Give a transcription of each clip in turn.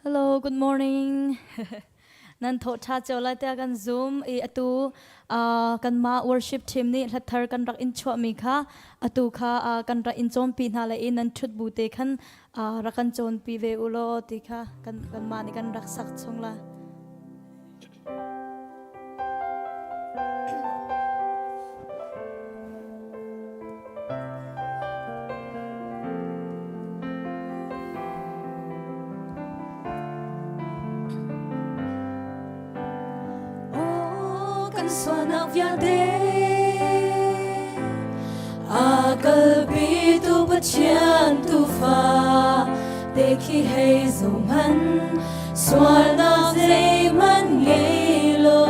Hello, good morning. Nan tho tha cio lai tiah kan zum i atu uh, kanmah worship team nih hlathar kan rak in chuahmi kha atu kha uh, kan rak in cawnpi hna lai i nan thut bu te khan uh, rak kan cawnpi ve u law ti kha kan kanmah nih kan rak sak chung la. Kan sualnak vialte a kalpitu Pathian tufa te khi hei zohhmanh Sualnak zeihmanh ngei lo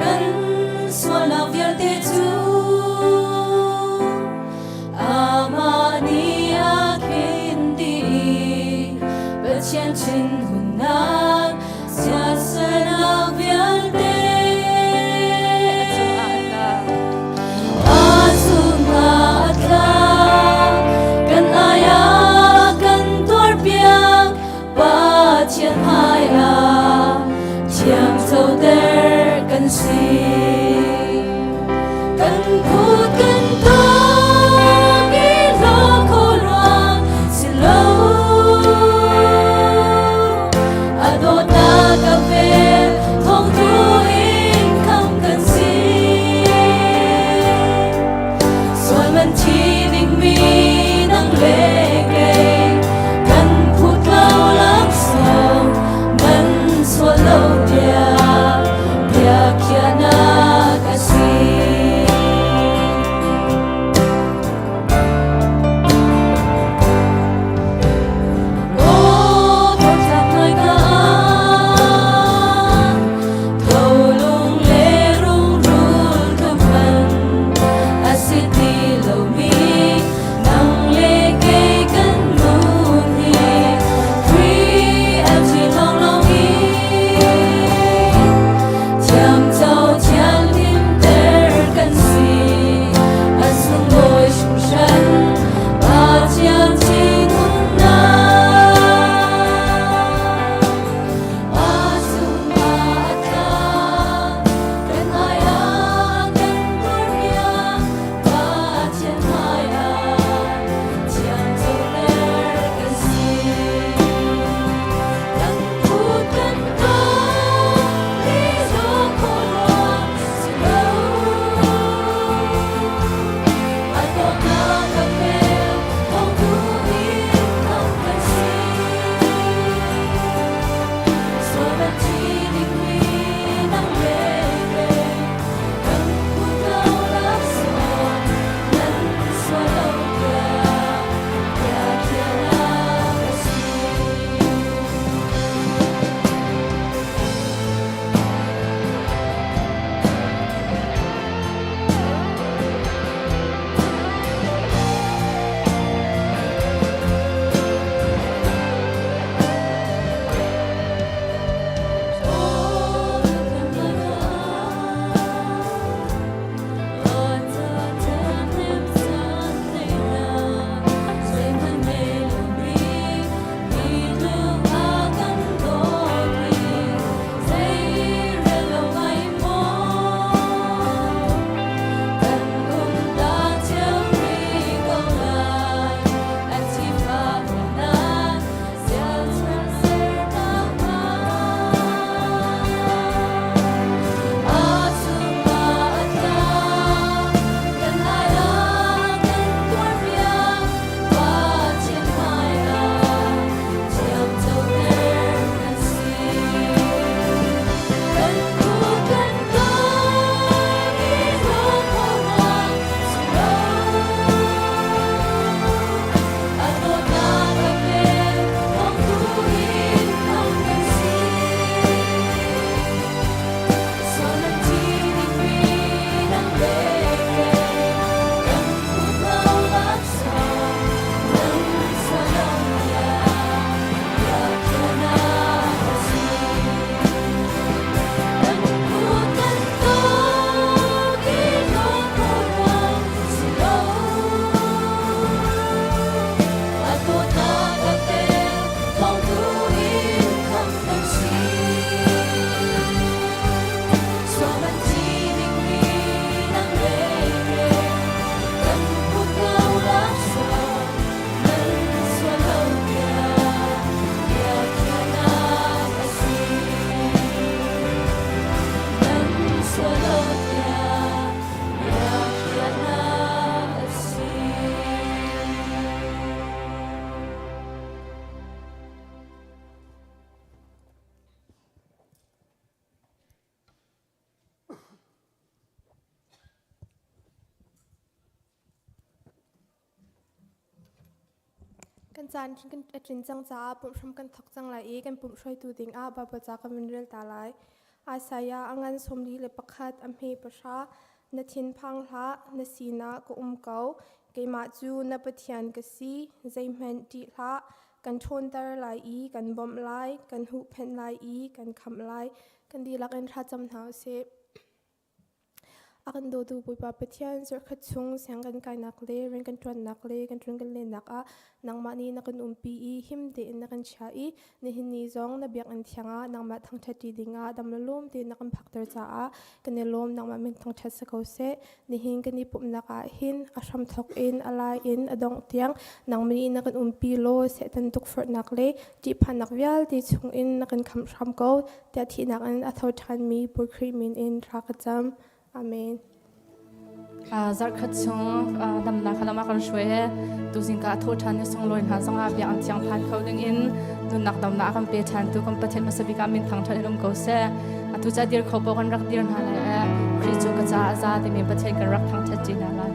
kan sualnak vialte cu amah nih a khin dih. Pathian thinhunnak siasehnak vialte a cungah a tla. Kan ai ah kan tuarpiak Pathian hmaiah thiamcoter kan si. Kan phut kan tawk i hlaw kho ruang si lo. A dawt. Kan caan kan a tlin cang caah pumh hram kan thawk cang lai i kan pumh hruaitu dingah Baibal ca kan vun rel ta lai. Isaiah a ngan 41 a hme 10 na thinphang hlah, na sinah ka um ko. Keimah cu na Pathian ka si, zeihmanh ṭih hlah. Kan ṭhawnter lai i kan bawmh lai, kan huhphenh lai i kan khamh lai. Kan dihlak in thlacam hna u sih. A kan dawtu Bawipa Pathian, zarhkhat chung siang kan kainak le rian kan ṭuannak le kan ṭun kan lennak ah nangmah nih na kan umpi i him tein na kan chiah i nihin ni zong na biakinn thiang ah nangmah thangṭhatṭi dingah dam le lawm tein na kan phakter caah kan i lawm. Nangmah min thangṭhat si ko seh. Nihin kan i pumhnak ah hin a hramthawk in a lai in a dongh tiang nangmah nih na kan umpi law Satan tukforhnak le ṭihphannak vialte chungin na kan khamh hram ko. Tiah thihnak in a tho ṭhanmi Bawi Khrih min in thla ka cam. Amen. Zarhkhat chung damnak kha lam kan hruai he tuzing ka tho ṭhan ni sunglawi hna zongah biak an thiang phan kho ding in nunnak damnak kan pe ṭhan tu kan Pathian hmasa bik ah min thang ṭhan in um ko seh. Atu ca dir kho po kan rak dir hna lai e Khrih cu ka ca a za timi Pathian kan rak thangṭhat ṭi hna lai.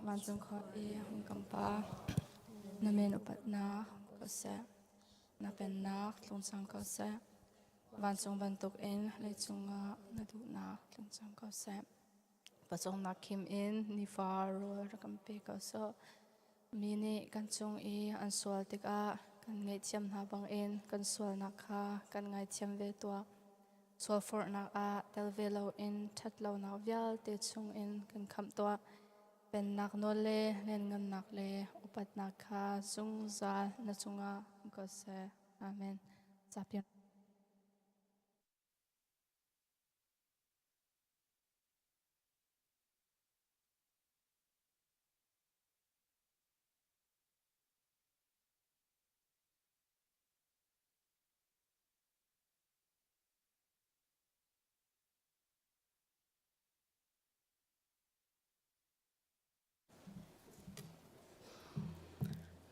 Vancung khua i hung kan Pa, na min upatnak ko seh, na pennak tlung cang ko seh. Vancung bantukin leicung ah na duhnak tlung cang ko seh. Pawcawmnak khim in nifa rawl rak kan pe ko sawh. Mi nih kan cung i an sual tikah kan ngaihthiam hna bangin kan sualnak kha kan ngaithiam ve tuah. Sualforhnak ah tel ve loin ṭhatlonak vialte chungin kan khamh tuah. Pennak nawl le lianngannak le upatnak kha zungzal na cungah um ko seh. Amen. Capian.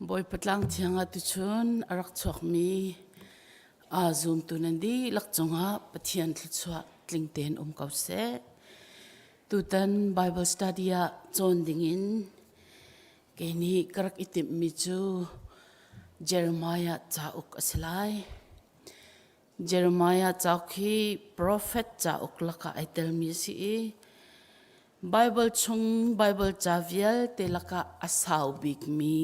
Bawipa tlang thiang ah tuchun a rak chuakmi aa zumtu nan dihlak cungah Pathian thluachuah tling tein um ko seh. Tutan Bible study ah cawn dingin kei nih ka rak i timhmi cu Jeremiah cauk a si lai. Jeremiah cauk hi profet cauk lakah ai telmi a si i Bible chung Bible ca vialte lakah a sau bikmi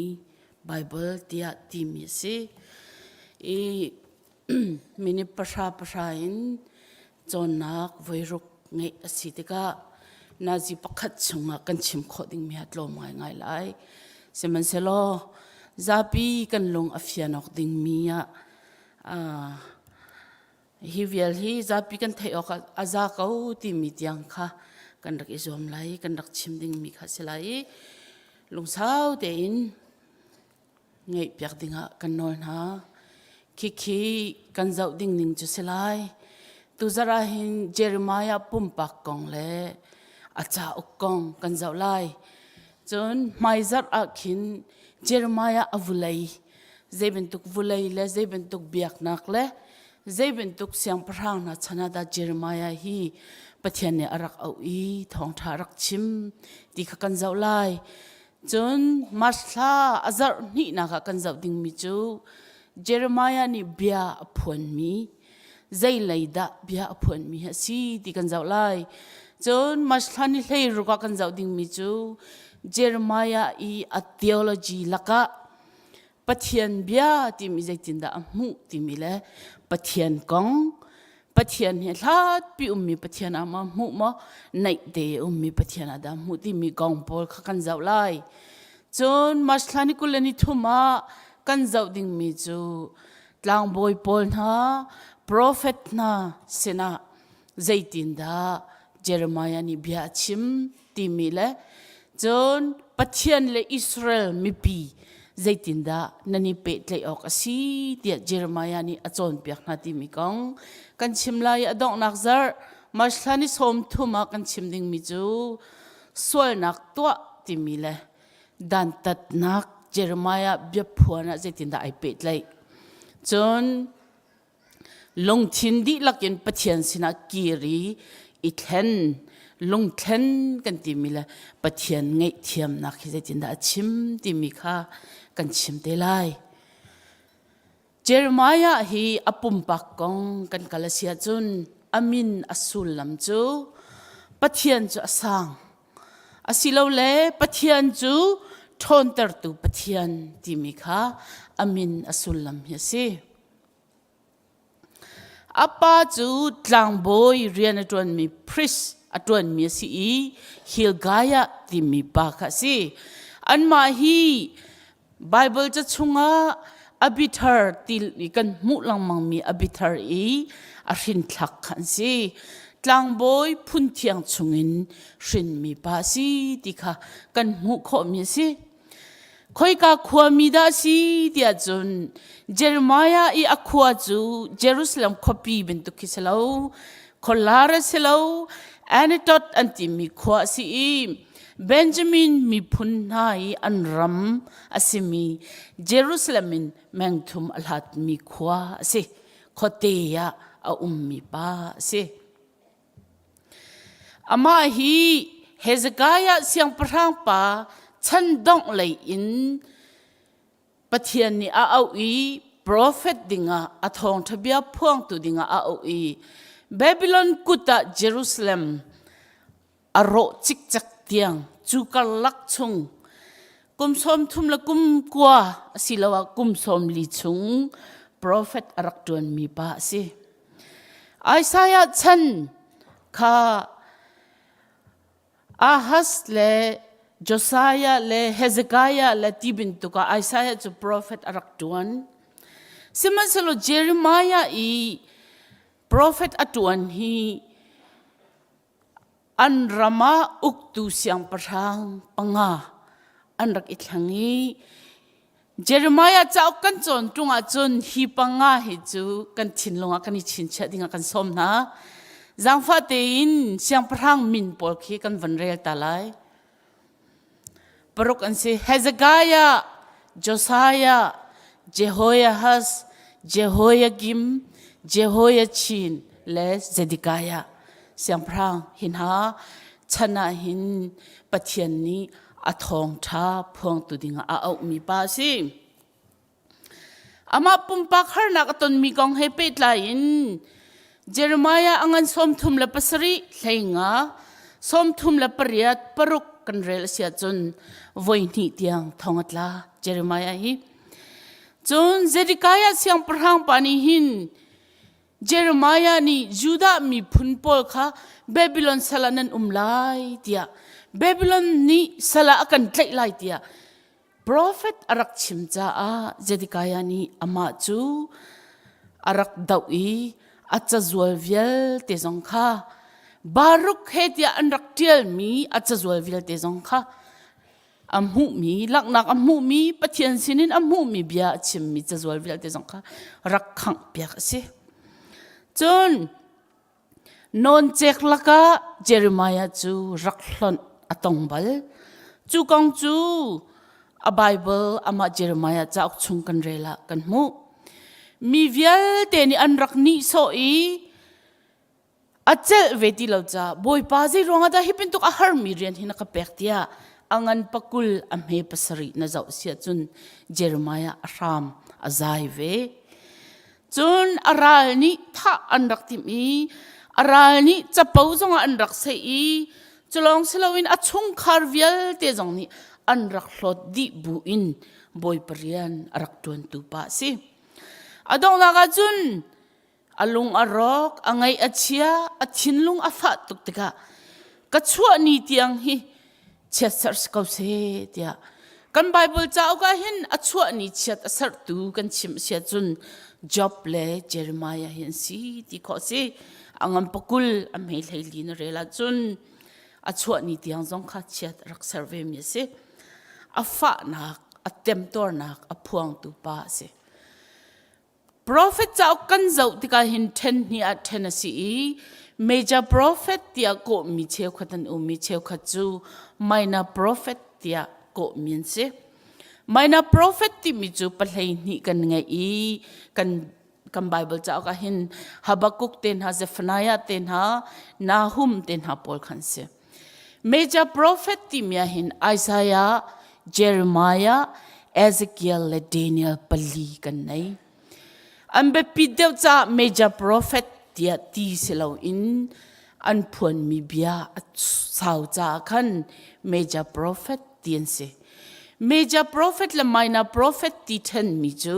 Bible tiah timi a si. I minute pahra pahra in cawnnak voiruk ngeih a si tikah nazi pakhat chungah kan chim khawh dingmi a tlawm ngaingai lai. Sihmanhsehlaw zapi kan lung a fian awk dingmi ah hi vial hi zapi kan theih awk a za ko timi tiang kha kan rak i zuam lai kan rak chim dingmi kha si lai i lungsau tein ngaihpiak dingah kan nawl hna. Khikhi kan zoh ding ning cu si lai. Tuzarh ah hin Jeremiah pumpak kong le a cauk kong kan zoh lai. Cun hmaizarh ah khin Jeremiah a vulei zei bantuk vulei le zei bantuk biaknak le zei bantuk siangpahrang hna chan ah dah Jeremiah hi Pathian nih a rak auh i thawngṭha a rak chim ti kha kan zoh lai. Cun March thla a zarh hnihnak ah kan zoh dingmi cu Jeremiah nih bia a phuanmi zei lei dah bia a phuanmi a si ti kan zoh lai. Cun March thla ni 16 ah kan zoh dingmi cu Jeremiah i a theology lakah Pathian bia timi zeitindah a hmuh timi le Pathian kong Pathian hi hlatpi ummi Pathian ah ma hmuh maw naih te ummi Pathian ah dah hmuh timi kong pawl kha kan zoh lai. Cun March thla ni 23 ah kan zoh dingmi cu tlangbawi pawl hna prophet hna sinah zeitindah Jeremiah nih bia a chim timi le cun Pathian le Israel mipi zeitindah nan i pehtlaih awk a si tiah Jeremiah nih a cawnpiak hna timi kong kan chim lai i a donghnak zarh March thla ni 30 ah kan chim dingmi cu sualnak tuah timi le dantatnak Jeremiah biaphuan ah zeitindah ai pehtlaih cun Lungthin dihlak in Pathian sinah kir i i thlen, lungthlen kan timi le Pathian ngaihthiamnak hi zeitindah a chim timi kha kan chim te lai. Jeremiah hi a pumpak kong kan kal a si ahcun a min a sullam cu Pathian cu a sang. Asilole Pathian cu ṭhawntertu Pathian timi kha a min a sullam hi a si. A pa cu tlangbawi rian a ṭuanmi priest a ṭuanmi a si i Hilkiah timi pa kha a si. Anmah hi Baibal ca chungah Abithar ti kan hmuh lengmangmi Abithar i a hrinthlak kha an si. Tlangbawi phunthiang chungin hrinmi pa a si ti kha kan hmuh khawhmi a si. Khoika khuami dah a si tiah cun Jeremiah i a khua cu Jerusalem khuapi bantuk khi si lo, khualar a si lo, Anatot an timi khua a si i Benjamin miphun hna i an ram a simi Jerusalem in mengthum a hlatmi khua a si. Khuate ah a ummi pa a si. Amah hi Hezekiah siangpahrang pa chan dongh lei in Pathian nih a auh i profet dingah a thawngṭha bia phuangtu dingah a auh i Babylon kut ah Jerusalem a rawh cikcek tiang cu karlak chung kum 30 le kum kua asiloah kum 40 chung profet a rak ṭuanmi pa a si. Isaiah chan kha Ahaz le Josiah le Hezekiah le ti bantuk ah Isaiah cu profet a rak ṭuan. Sihmanhsehlaw Jeremiah i profet a ṭuan hi an ram ah uktu siangpahrang panga an rak i thleng i Jeremiah cauk kan cawn ṭung ahcun hi panga hi cu kan thinlung ah kan i chinchiah dingah kan sawm hna. Zaangfah tein siangpahrang min pawl khi kan van rel ta lai. Paruk an si. Hezekiah, Josiah, Jehoiahaz, Jehoiakim, Jehoiachin le Zedekiah. Siangpahrang hi hna chan ah hin Pathian nih a thawngṭha phuangtu dingah a auhmi pa a si. Amah pumpak harnak a tonmi kong he pehtlai in Jeremiah a ngan 37 hleinga 38 paruk kan rel a si ahcun voi hnih tiang thong a tla Jeremiah hi. Cun Zedekiah siangpahrang pa nih hin Jeremiah nih Judah miphun pawl kha Babylon sal ah nan um lai tiah Babylon nih sal ah a kan tlaih lai tiah profet a rak chim caah Zedekiah nih amah cu a rak doh i a cazual vialte zong kha Baruk he tiah an rak ṭialmi a cazual vialte zong kha a hmuhmi langhnak a hmuhmi Pathian sinin a hmuhmi bia a chimmi cazual vialte zong kha rak khangh piak a si. Cun nawncek lakah Jeremiah cu rak hlonh a tong bal. Cu kong cu a Bible amah Jeremiah cauk chung kan rel ah kan hmuh. Mi vialte nih an rak nihsawh i A celh ve ti lo caah Bawipa zei ruangah dah hi bantuk a harmi rian hi na ka pek tiah a ngan pakul a hme pasarih na zoh si ahcun Jeremiah a hram a zai ve. Cun a ral nih thah an rak timh i a ral nih capo zongah an rak seih i culawng si loin a chungkhar vialte zong nih an rak hlawt dih bu in Bawipa rian a rak ṭuantu pa a si. A donghnak ah cun A lung a rawk, a ngaih a chia, a thinlung a fah tuk tikah ka chuah ni tiang hi chiatserh si ko seh tiah kan Bible cauk ah hin a chuah ni chiat a serhtu kan chim a si ahcun Job le Jeremiah hi an si ti khawh a si. A ngan pakul a hme hlei li na rel ahcun a chuah ni tiang zong kha chiat a rak ser ve mi a si. A fahnak, a temtuarnak a phuangtu pa a si. Profet cauk kan zoh tikah hin ṭhen hnih ah ṭhen a si i major prophet tiah kawhmi cheukhat an um i cheukhat cu minor prophet tiah kawhmi an si. Minor prophet timi cu pahlei hnih kan ngeih i kan kan Bible cauk ah hin Habakkuk te hna, Zephaniah te hna, Nahum te hna pawl khan si. Major prophet timi ah hin Isaiah, Jeremiah, Ezekiel le Daniel pali kan nei. An biapit deuh caah major prophet tiah ti si loin an phuanmi bia a sau caah khan major prophet ti an si. Major prophet le minor prophet ti ṭhenmi cu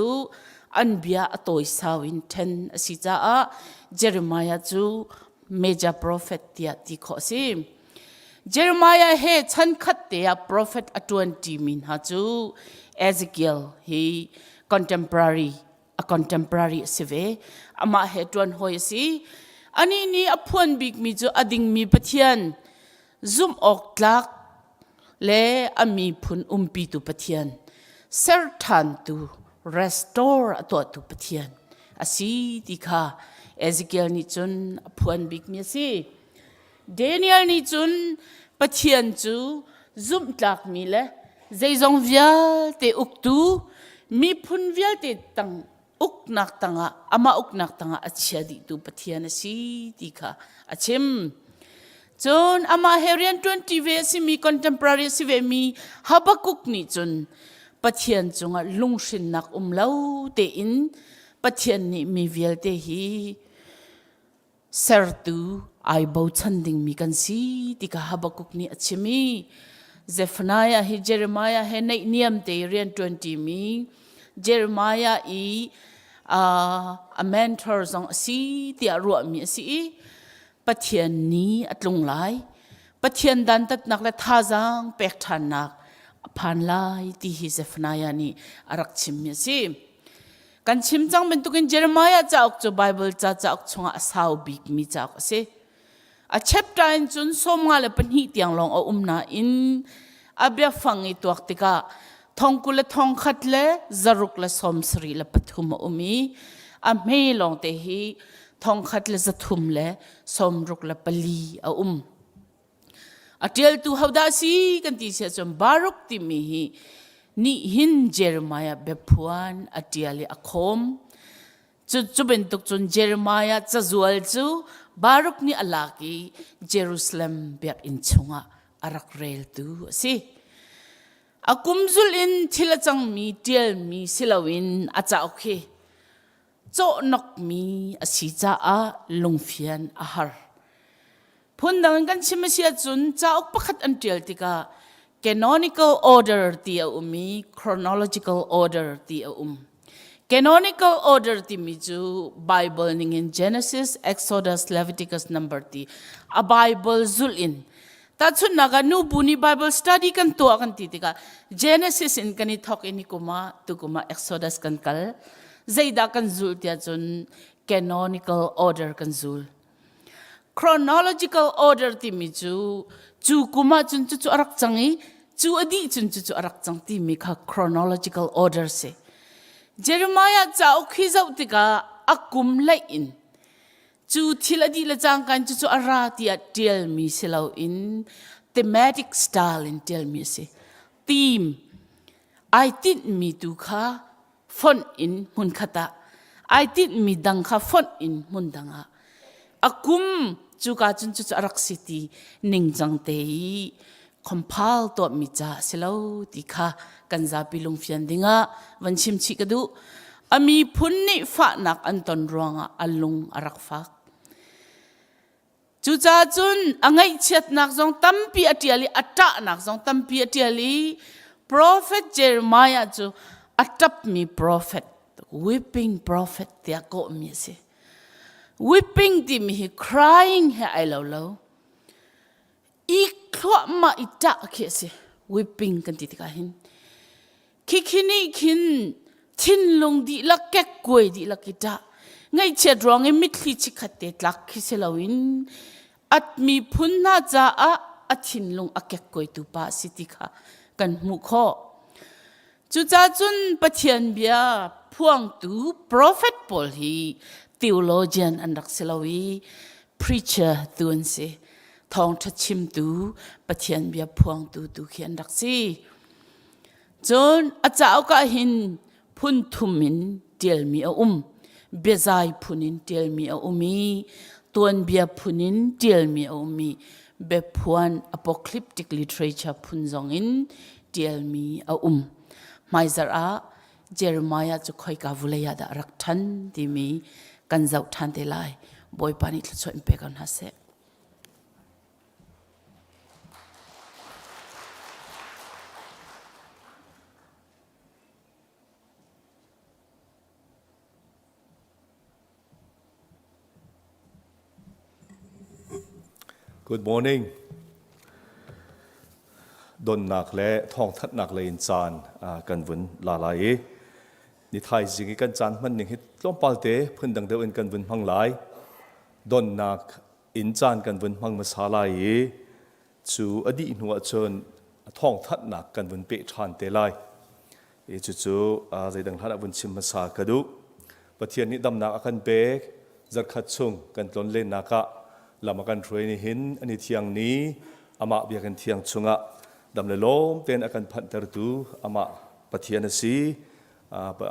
an bia a tawisau in ṭhen a si caah Jeremiah cu major prophet tiah ti khawh a si. Jeremiah he chan khat te ah prophet a ṭuan ṭimi hna cu Ezekiel hi contemporary a contemporary a si ve. Amah he ṭuan hawi a si. Anih nih a phuan bikmi cu a dingmi Pathian, zumh awk tlak le a miphun umpitu Pathian, ser ṭhantu, restore a tuahtu Pathian a si ti kha Ezekiel nih cun a phuan bikmi a si. Daniel nih cun Pathian cu zumhtlakmi le zeizong vialte uktu miphun vialte tang uknak tangah amah uknak tangah a chia dihtu Pathian a si ti kha a chim. Cun amah he rian ṭuanṭi ve a simi contemporary a si vemi Habakkuk nih cun Pathian cungah lunghrinnak um lo tein Pathian nih mi vialte hi sertu ai bochan dingmi kan si ti kha Habakkuk nih a chim i Zephaniah hi Jeremiah he naihniam te rian ṭuanṭimi Jeremiah i. A mentor zong a si tiah ruahmi a si i Pathian ni a tlung lai. Pathian dantatnak le thazaang pek ṭhannak a phan lai ti hi Zephaniah nih a rak chimmi a si. Kan chim cang bantukin Jeremiah cauk cu Bible ca cauk chungah a sau bikmi cauk a si. A chapter in cun 52 tiang lawng a um nain a biafang i tuak tikah thongkul le thongkhat le zaruk le sawmsarih le pathum a um i a hme lawngte hi thongkhat le zathum le sawmruk le pali a um. A ṭialtu hodah si kan ti si ahcun Baruk timi hi nih hin Jeremiah biaphuan a ṭial i a khawm. Cu, cu bantuk cun Jeremiah cazual cu Baruk nih a lak i Jerusalem biakinn chungah a rak reltu a si. A kumzul in thil a cangmi ṭialmi si loin a cauk hi cawhnokmi a si caah lungfian a har. Phundang in kan chim a si ahcun cauk pakhat an ṭial tikah canonical order ti a um i chronological order ti a um. Canonical order timi cu Bible ningin Genesis, Exodus, Leviticus number ti a Bible zulh in tahchunhnak ah nubu nih Bible study kan tuah kan ti tikah Genesis in kan i thawk i ni kum ah tukum ah Exodus kan kal zeidah kan zulh tiah cun canonical order kan zul. Chronological order timi cu cu kum ah cun cucu a rak cang i cu a dih cun cucu a rak cang timi kha chronological order si. Jeremiah cauk hi zoh tikah a kum leih in cu thil a dih le cangka in cucu a ra tiah ṭialmi si loin thematic style in ṭialmi a si. Theme ai tinhmi tu kha fonh in hmunkhat ah ai tinhmi dang kha fonh in hmun dang ah a kum cuka cun cucu a rak si ti ningcang te i compile tuahmi ca a si lo ti kha kan zapi lungfian dingah van chim chih ka duh. A miphun nih fahnak an ton ruangah a lung a rak fak. Cucaah cun a ngaihchiatnak zong tampi a ṭial i a ṭahnak zong tampi a ṭial i profet Jeremiah cu a ṭapmi profet, weeping prophet tiah kawhmi a si. Weeping timi hi crying he ai lo lo. Ik thluahmah i ṭah khi a si. Weeping kan ti tikah hin. Khikhi nih khin thinlung dihlak kekkuai dihlak i ṭah ngaihchiat ruang i mitthli chikkhat te tlak khi si loin at miphun hna caah a thinlung a kekkuaitu pa a si ti kha kan hmuh khawh. Cucaah cun Pathian bia phuangtu profet pawl hi theologian an rak si lo i preacher tu an si. Thawngṭha chimtu Pathian bia phuangtu tu khi an rak si. Cun a cauk ah hin phun thum in ṭialmi a um. Biazai phun in ṭialmi a um i tuanbia phun in ṭialmi a um i biaphuan apocalyptic literature phun zong in ṭialmi a um. Hmaizarh ah Jeremiah cu khoika vulei ah dah a rak ṭhan timi kan zoh ṭhan te lai. Bawipa nih thluachuah in pe ko hna seh. Good morning. Donnak le thawngthanhnak lei in caan kan vun la lai i ni thaizing i kan caan hman ning hi tlawmpal te phundang deuh in kan vun hmang lai. Donnak inn caan kan vun hmang hmasa lai i cu a dih hnu ahcun thawngthanhnak kan vun peh ṭhan te lai. I cucu zeidang hlan ah vun chim hmasa ka duh. Pathian nih damnak a kan pek zarkhat chung kan tlon lennak ah lam a kan hruai ni hin ani thiang ni amah biakinn thiang chungah dam le lawm tein a kan phanhtertu amah Pathian a si.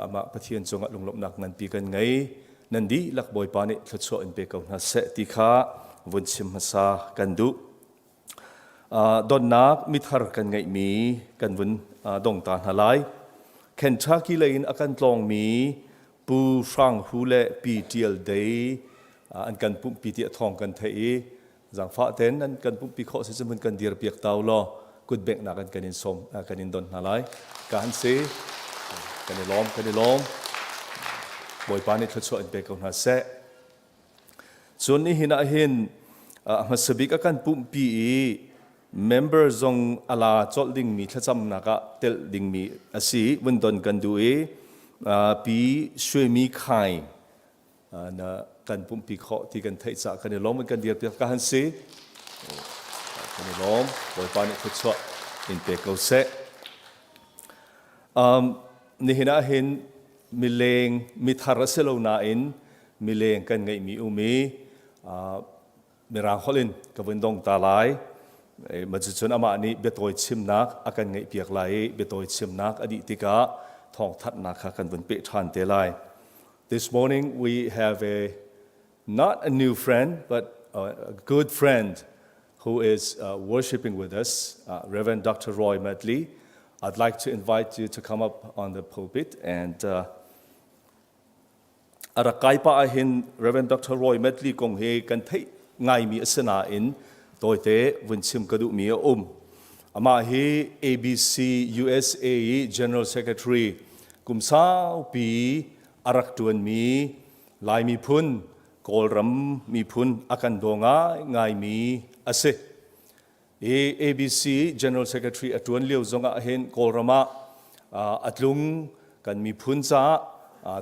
Amah Pathian cungah lunglawmhnak nganpi kan ngei. Nan dihlak Bawipa nih thluachuah in pe ko hna seh ti kha vun chim hmasa kan duh. Donnak mithar kan ngeihmi kan vun dong ta hna lai. Kentucky lei in a kan tlawngmi Pu Hrang Hu le Pi Tial Dei an kan pumhpi tiah thawng kan theih i Zaangfah ten nan kan pumhpi khawh si cun hun kan dir piak ta u law kutbengnak in kan in sawm kan in don hna lai. Ka han si. Kan i lawm, kan i lawm. Bawipa nih thluachuah in pe ko hna seh. Cun nihin ah hin a hmasa bik a kan pumhpi i member zong a la colh dingmi thlacamnak ah telh dingmi a si vun don kan duh i pi Suemi Khai na kan pumhpi khawh ti kan theih caah kan i lawm kan dir piak ka han si kan i lawm Bawipa nih thluachuah in pe ko seh um, nihin ah hin mileng mithar a si lo nain mileng kan ngeihmi um i mirang holh in ka vun dong ta lai ma cucun amah nih biatawi chimnak a kan ngeihpiak lai i biatawi chimnak a dih tikah thawngthanhnak kha kan vun peh ṭhan te lai This morning we have a not a new friend but a good friend who is uh, worshiping with us, uh, Reverend Dr. Roy Medley. I'd like to invite you to come up on the pulpit and uh, A rak kai pah ahhin Rev. Dr. Roy Medley kong hi kan theih ngaimi a si nain tawite vun chim ka duhmi a um. Amah hi ABC USA i General Secretary kum saupi a rak ṭuanmi Lai miphun, Kawlram miphun a kan daw ngaingaimi a si. Hi ABC General Secretary a ṭuan lio zongah hin Kawlram ah a tlung kan miphun caah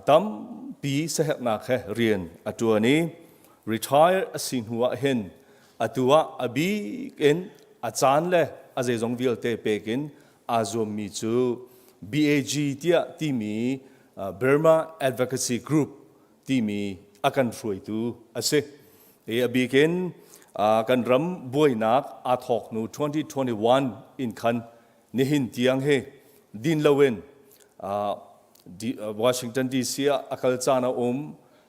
tampi saherhnak he rian a ṭuan i retire a si hnu ah hin atu ah a bik in a caan le a zeizong vialte pek in aa zuammi cu BAG tiah timi Burma Advocacy Group timi a kan hruaitu a si. Hi a bik in kan ram buainak aa thawk hnu 2021 in khan nihin tiang hi din loin Washington DC ah a kal caan a um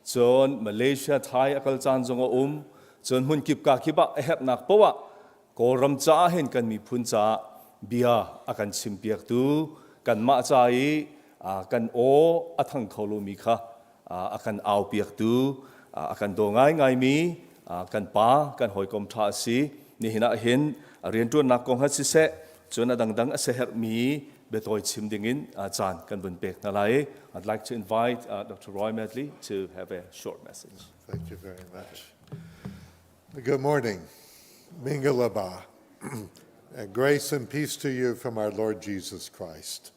cun Malaysia Thai a kal caan zong a um cun hmun kip ka kip ah a herhnak poah ah Kawlram caah hin kan miphun caah bia a kan chimpiaktu kanmah ca i kan aw a thang kho lomi kha a kan aupiaktu a kan daw ngaingaimi kan pa kan hawikom ṭha a si nihin ah hin a rianṭuannak kong ha siseh cun a dangdang a siaherhmi biatawi chim dingin caan kan vun pek hna lai I'd like to invite uh, Dr. Roy Medley to have a short message. Thank you very much. Good morning. Mingalaba. and grace and peace to you from our Lord Jesus Christ.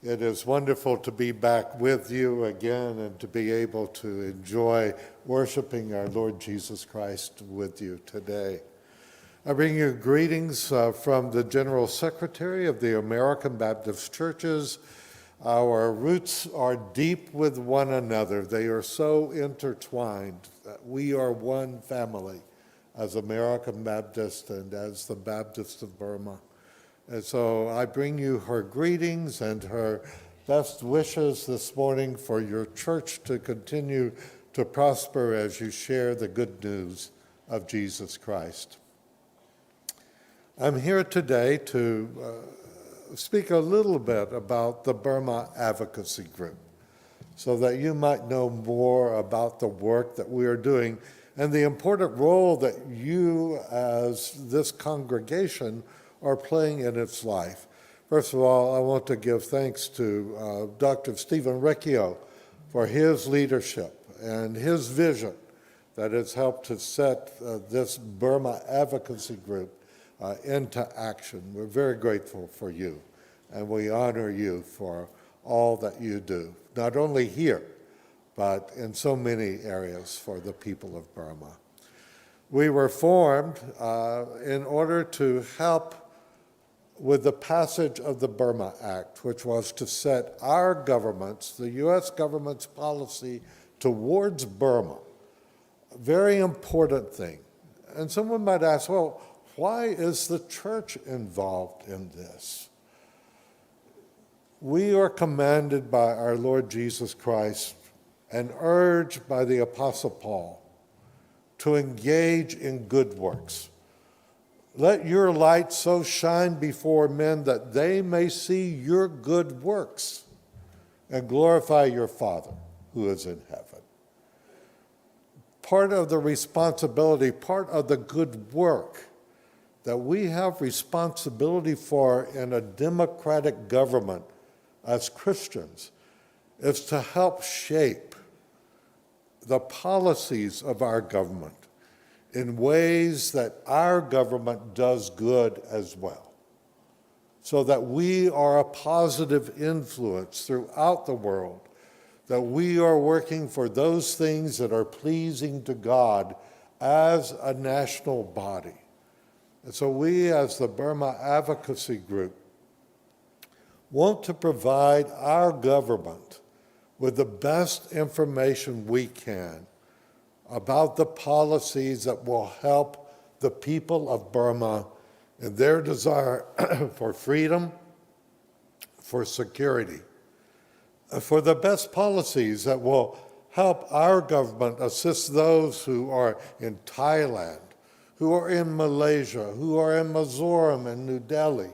It is wonderful to be back with you again and to be able to enjoy worshiping our Lord Jesus Christ with you today. I bring you greetings uh, from the General Secretary of the American Baptist Churches. Our roots are deep with one another, they are so intertwined that we are one family as American Baptists and as the Baptists of Burma. And so I bring you her greetings and her best wishes this morning for your church to continue to prosper as you share the good news of Jesus Christ. I'm here today to uh, speak a little bit about the Burma Advocacy Group so that you might know more about the work that we are doing and the important role that you, as this congregation, are playing in its life. First of all, I want to give thanks to uh, Dr. Stephen Recchio for his leadership and his vision that has helped to set uh, this Burma advocacy group uh, into action. We're very grateful for you, and we honor you for all that you do, not only here, but in so many areas for the people of Burma. We were formed uh, in order to help with the passage of the Burma Act, which was to set our government's, the U.S. government's policy towards Burma. A very important thing. And someone might ask, well, why is the church involved in this? We are commanded by our Lord Jesus Christ and urged by the Apostle Paul to engage in good works. Let your light so shine before men that they may see your good works and glorify your Father who is in heaven. Part of the responsibility, part of the good work that we have responsibility for in a democratic government as Christians is to help shape the policies of our government in ways that our government does good as well, so that we are a positive influence throughout the world, that we are working for those things that are pleasing to God as a national body. And so we, as the Burma Advocacy Group, want to provide our government with the best information we can about the policies that will help the people of Burma in their desire for freedom, for security, for the best policies that will help our government assist those who are in Thailand, who are in Malaysia, who are in Mizoram and New Delhi,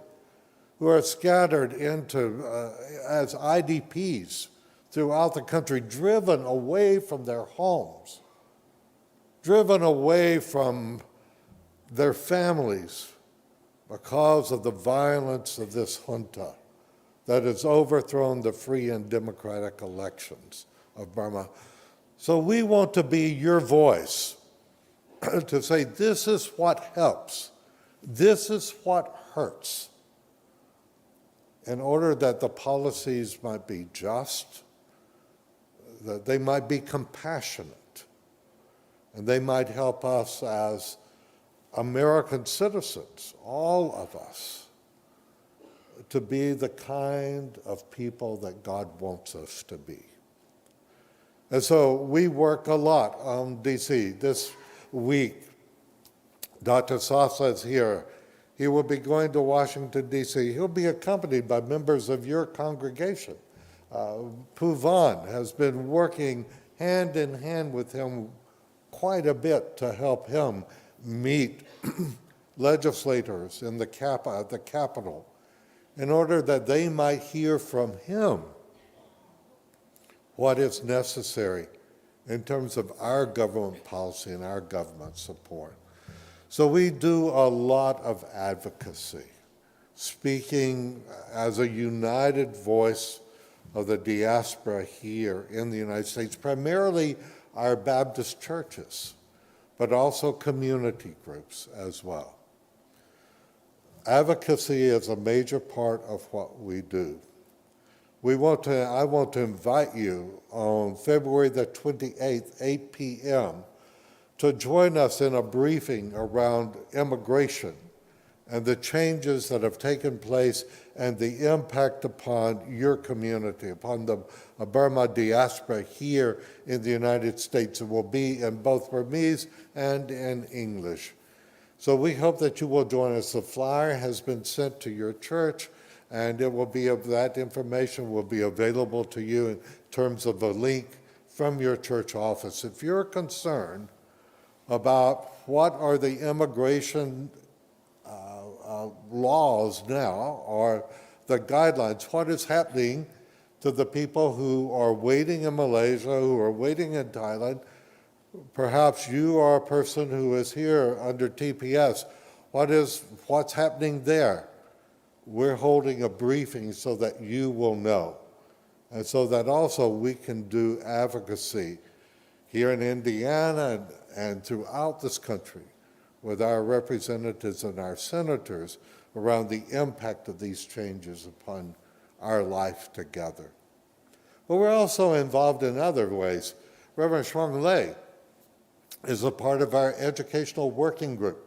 who are scattered into uh, as IDPs throughout the country, driven away from their homes, driven away from their families because of the violence of this junta that has overthrown the free and democratic elections of Burma. So we want to be your voice to say, this is what helps, this is what hurts, in order that the policies might be just, that they might be compassionate, and they might help us as American citizens, all of us, to be the kind of people that God wants us to be. And so we work a lot on DC. This week, Dr. Sasa is here. He will be going to Washington, D.C. He'll be accompanied by members of your congregation. Uh, Puvan has been working hand in hand with him quite a bit to help him meet legislators in the cap- at the Capitol in order that they might hear from him what is necessary in terms of our government policy and our government support. So we do a lot of advocacy, speaking as a united voice of the diaspora here in the United States, primarily our Baptist churches, but also community groups as well. Advocacy is a major part of what we do. We want to, I want to invite you on February the 28th, 8 p.m., to join us in a briefing around immigration and the changes that have taken place and the impact upon your community, upon the Burma diaspora here in the United States. It will be in both Burmese and in English. So we hope that you will join us. The flyer has been sent to your church, and it will be of that information will be available to you in terms of a link from your church office. If you're concerned about what are the immigration uh, uh, laws now or the guidelines, what is happening to the people who are waiting in Malaysia, who are waiting in Thailand. Perhaps you are a person who is here under TPS. What is, what's happening there? We're holding a briefing so that you will know. And so that also we can do advocacy here in Indiana and, and throughout this country with our representatives and our senators around the impact of these changes upon our life together. But we're also involved in other ways. Reverend Shuang Lei is a part of our educational working group.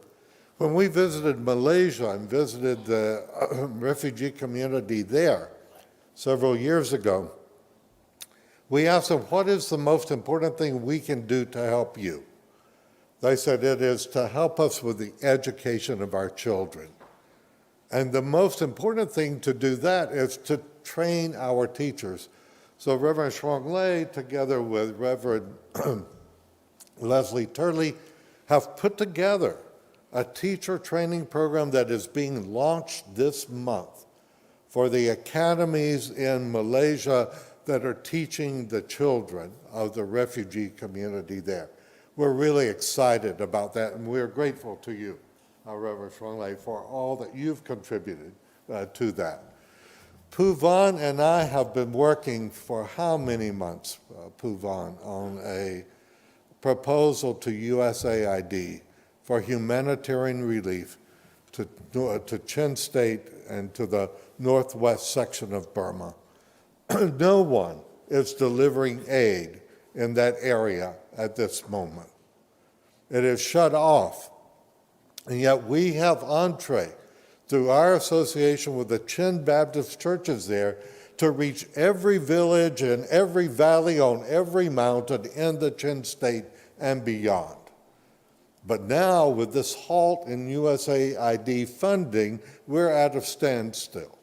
When we visited Malaysia and visited the refugee community there several years ago, we asked them, What is the most important thing we can do to help you? They said, It is to help us with the education of our children. And the most important thing to do that is to train our teachers. So Reverend Shuang Lei, together with Reverend Leslie Turley, have put together a teacher training program that is being launched this month for the academies in Malaysia that are teaching the children of the refugee community there. We're really excited about that, and we're grateful to you, uh, Reverend Shuang Lei, for all that you've contributed uh, to that. Puvan and I have been working for how many months, uh, Puvan, on a proposal to USAID for humanitarian relief to, to Chin State and to the northwest section of Burma. no one is delivering aid in that area at this moment. It is shut off. And yet we have entree through our association with the Chin Baptist churches there to reach every village and every valley on every mountain in the Chin state and beyond. But now, with this halt in USAID funding, we're at a standstill.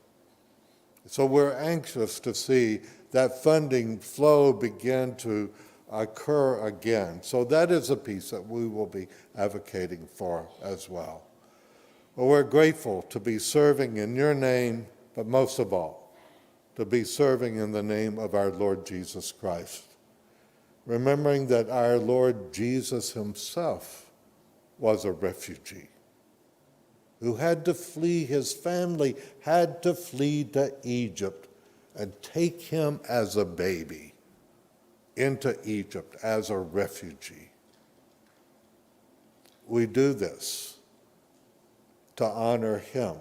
So we're anxious to see that funding flow begin to occur again. So that is a piece that we will be advocating for as well. Well, we're grateful to be serving in your name, but most of all, to be serving in the name of our Lord Jesus Christ. Remembering that our Lord Jesus himself was a refugee who had to flee his family, had to flee to Egypt and take him as a baby into Egypt as a refugee. We do this to honor him,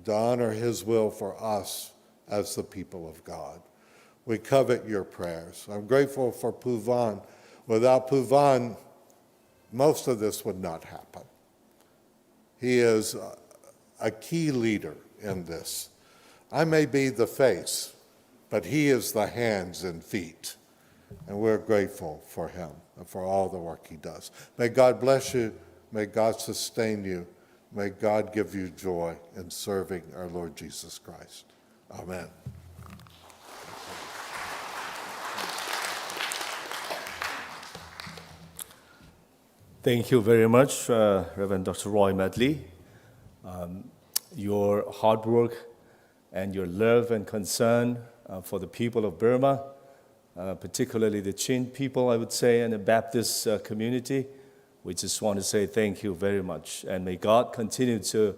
to honor his will for us as the people of God. We covet your prayers. I'm grateful for Puvan. Without Puvan, most of this would not happen. He is a key leader in this. I may be the face, but he is the hands and feet. And we're grateful for him and for all the work he does. May God bless you. May God sustain you. May God give you joy in serving our Lord Jesus Christ. Amen. Thank you very much, uh, Reverend Dr. Roy Medley. Um, your hard work and your love and concern uh, for the people of Burma, uh, particularly the Chin people, I would say, and the Baptist uh, community. We just want to say thank you very much. And may God continue to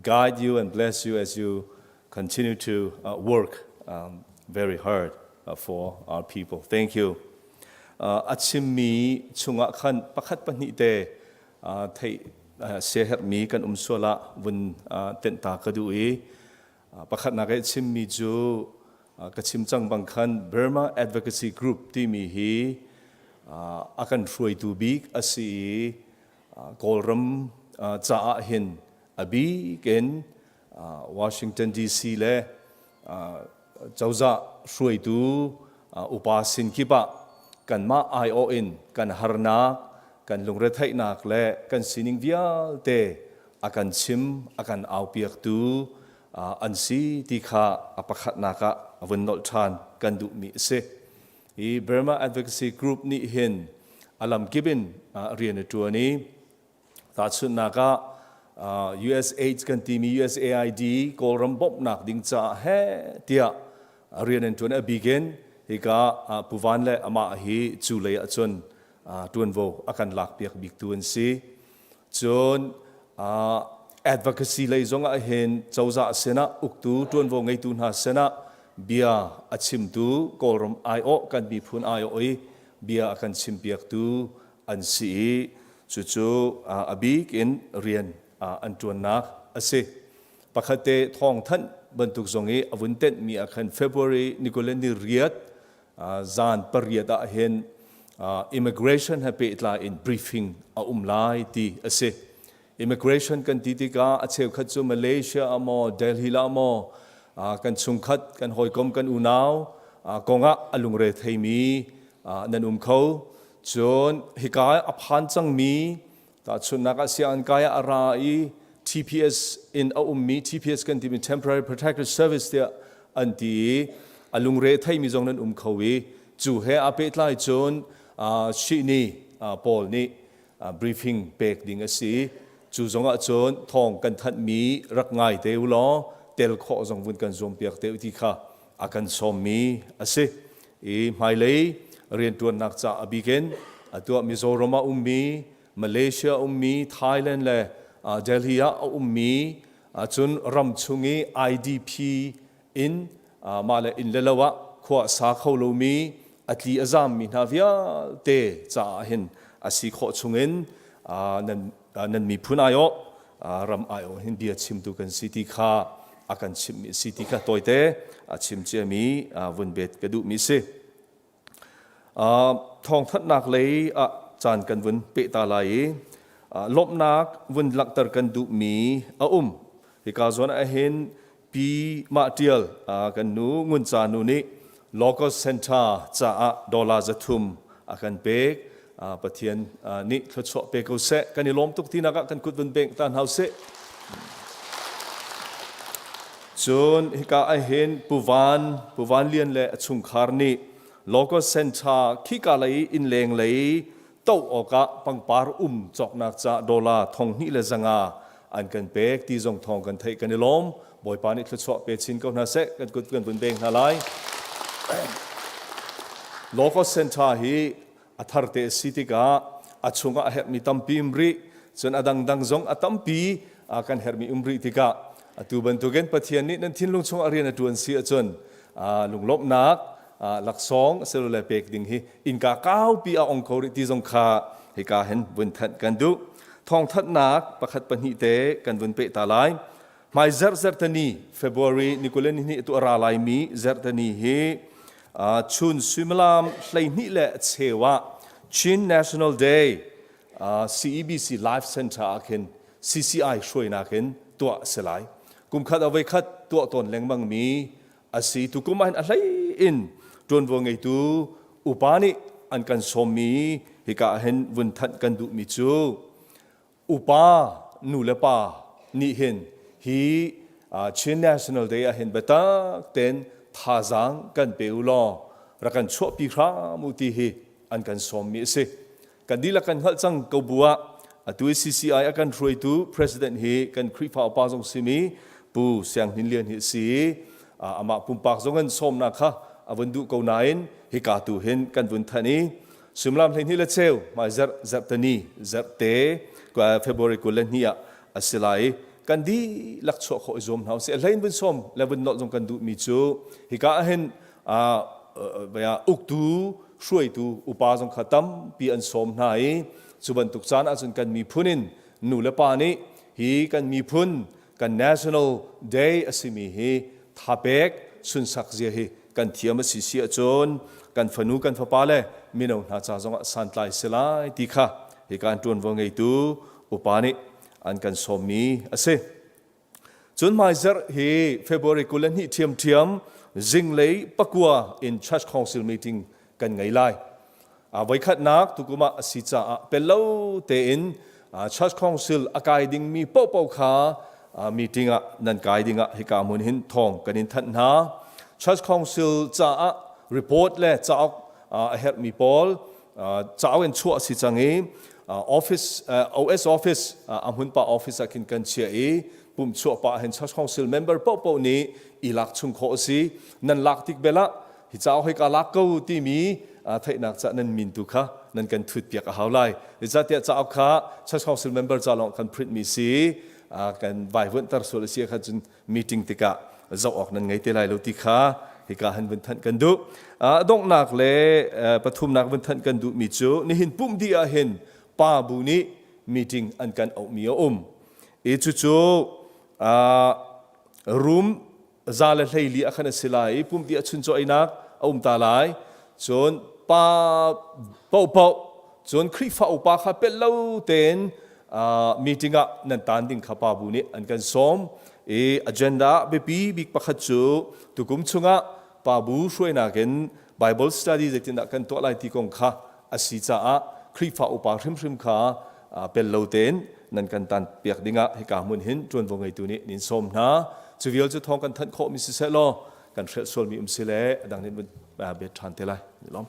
guide you and bless you as you continue to uh, work um, very hard uh, for our people. Thank you. Uh, a chimmi chungah khan pakhat pahnih te theih siaherhmi kan um sual ah vun tenh ta ka duh i pakhatnak i chimmi cu ka chim cang bang khan Burma Advocacy Group timi hi a kan hruaitu bik a si i Kawlram caah hin a bik in Washington DC le cozah hruaitu upa sin kip ah kanmah aiawh in kan harnak, kan lungretheihnak le kan sining vialte a kan chim, a kan aupiaktu an si ti kha a pakhatnak ah a vun nolh ṭhan kan duhmi a si. Hi Burma Advocacy Group nih hin a lamkip in rian a ṭuan i Tahchunhnak ah USAID kan timi USAID Kawlram bawmhnak ding caah heh tiah rian an ṭuan. A bik in hika Pu Van le amah hi cu lei ahcun ṭuanvo a kan lakpiak biktu an si. Cun advocacy lei zong ah hin cozah sinah uktu ṭuanvo ngeitu hna sinah bia a chimtu Kawlram aiawh kan miphun aiawh i bia a kan chimpiaktu an si i cucu a bik in rian an ṭuannak a si. Pakhat te thawngthanh bantuk zong i a vun tenhmi ah khan February ni 20 ni riat zan pariat ah hin immigration he pehtlai in briefing a um lai ti a si. Immigration kan ti tikah a cheukhat cu Malaysia ah maw Delhi lah maw kan chungkhat kan hawikom kan unau kongah a lungre theimi nan um kho. Cun hika a phan cangmi tahchunhnak ah sianginn kai ah a ra i TPS in a ummi TPS kan timi Temporary Protected Service tiah an ti i a lungre theimi zong nan um kho i cu he aa pehtlai cun shihni pawl nih briefing pek ding a si. Cu zong ah cun thawng kan thanhmi rak ngai te u law tel khawh zong vun kan zuampiak te u ti kha a kan sawmmi a si. I hmailei rianṭuannak ca a bik in atuah Mizoram ah ummi, Malaysia ummi, Thailand le Delhi ah a ummi cun ram chung i IDP in mah le inn le lo ah khua sa kho lomi. A tli a zaammi hna vialte caah hin a si khawh chungin nan nan miphun aiawh ram aiawh hin bia chimtu kan si ti kha a kan chimhmi si ti kha tawite a chim ciami vun bet ka duhmi si. Thawngthanhnak lei ah caan kan vun peh ta lai i lawmhnak vun langhter kan duhmi a um. Hika zawn ah hin Pi Mah Tial kan nu Ngun Ca nu nih Locust Center caah dollar 300 a kan pek. Pathian nih thluachuah pe ko seh. Kan i lawm tuk tinak ah kan kut vun bengh ta hna usih. Cun hika ahhin Pu Van, Pu Van Lian le a chungkhar nih Locust Center khika lei innleng lei toh awkah pangpar um cawknak ca dollar 2500 an kan pek ti zong thawng kan theih kan i lawm. Bawipa nih thluachuah pe chin ko hna seh. Kan kut kan vun beng hna lai. Locust Center hi a thar te a si tikah a chungah a herhmi tampi um rih cun a dangdang zong a tampi kan herhmi um rih tikah atu bantukin Pathian nih nan thinlung chungah rian a ṭuan si ahcun lunglawmhnak laksawng asilole pek ding hi innka kaupi a ong kho rih ti zong kha hika hin vun thanh kan duh. Thawngthanhnak pakhat pahnih te kan vun peh ta lai. Hmai zarh zarhtani February ni 22 tu a ra laimi zarhtani hi chun suimilam 12 le cheu ah Chin National Day CEBC Life Center ah khin CCI hruainak in tuah a si lai. Kum khat a voi khat tuah tawn lengmang mi a si. Tukum ah hin a hlei in ṭuanvo ngeitu upa nih an kan sawmmi hika ah hin vun thanh kan duhmi cu upa nu le pa nih hin hi Chin National Day ah hin biatak tein thazaang kan pe u law rak kan chuahpi hram u ti hi an kan sawmmi a si. Kan dihlak kan hngalh cang ko bu ah atu i CCI a kan hruaitu president hi kan Khrihfa upa zong simi Pu Siang Hnin Lian hi a si i amah pumpak zong in sawmnak kha a vun duh ko nain hika tu hin kan vun thanh i Suimilam 12 le cheu hmai zarh zarhtani zarhte February 22 ah a si lai i kan dihlak chuah khawh i zuam hna usih. A hlei in vun sawm le vun nolh zong kan duhmi cu hika ah hin uktu hruaitu upa zong kha tampi an sawm hna i cu bantuk caan ahcun kan miphun in nu le pa nih hi kan miphun kan national day a simi hi thapek sunsak zia hi kan thiam a si si ahcun kan fanu kan fapa le mino hna ca zongah santlai si lai ti kha hika an ṭuanvo ngeitu upa nih an kan sawmmi a si. Cun hmaizarh hi February 22 ṭhiamṭhiam zinglei pakua in Church Council meeting kan ngei lai. Voikhatnak tukum ah a si caah pello tein Church Council a kai dingmi paohpaoh kha meeting ah nan kai dingah hika hmun hin thawng kan in thanh hna. Church Council caah report le cauk a herhmi pawl cauk in chuah a si cang i office OS office a hmunpa office ah khin kan chiah i pumh chuah pah hin Church Council member paohpaoh nih i lak chung khawh a si. Nan lak tik bel ah hi cauk hei ka lak ko timi theihnak ca nan min tu kha nan kan thut piak a hau lai. Zeicahtiah cauk kha Church Council member ca lawng kan print mi si kan vaivuanhter sual a si kha cun meeting tikah zoh awk nan ngei te lai lo ti kha hika han vun thanh kan duh. Donghnak le pathumnak vun thanh kan duh mi cu nihin pumh dih ah hin pa bu nih meeting an kan auh mi a um. I cucu room 114 ah khan a si lai i pumpi a chuncaw einak a um ta lai. Cun pa paohpaoh cun Khrihfa upa kha pelh lo tein meeting ah nan tan ding kha pa bu nih an kan sawm i agenda biapi bik pakhat cu tukum chungah pa bu hruainak in Bible study zeitindah kan tuah lai ti kong kha a si caah Khrihfa upa hrimhrim kha pel lo tein nan kan tan piak dingah hika hmun hin ṭuanvo ngeitu nih nin sawm hna. Cu vial cu thawng kan thanh khawhmi siseh law kan hrelh sualmi um si le a dang nih vun bet ṭhan te lai. Lawm.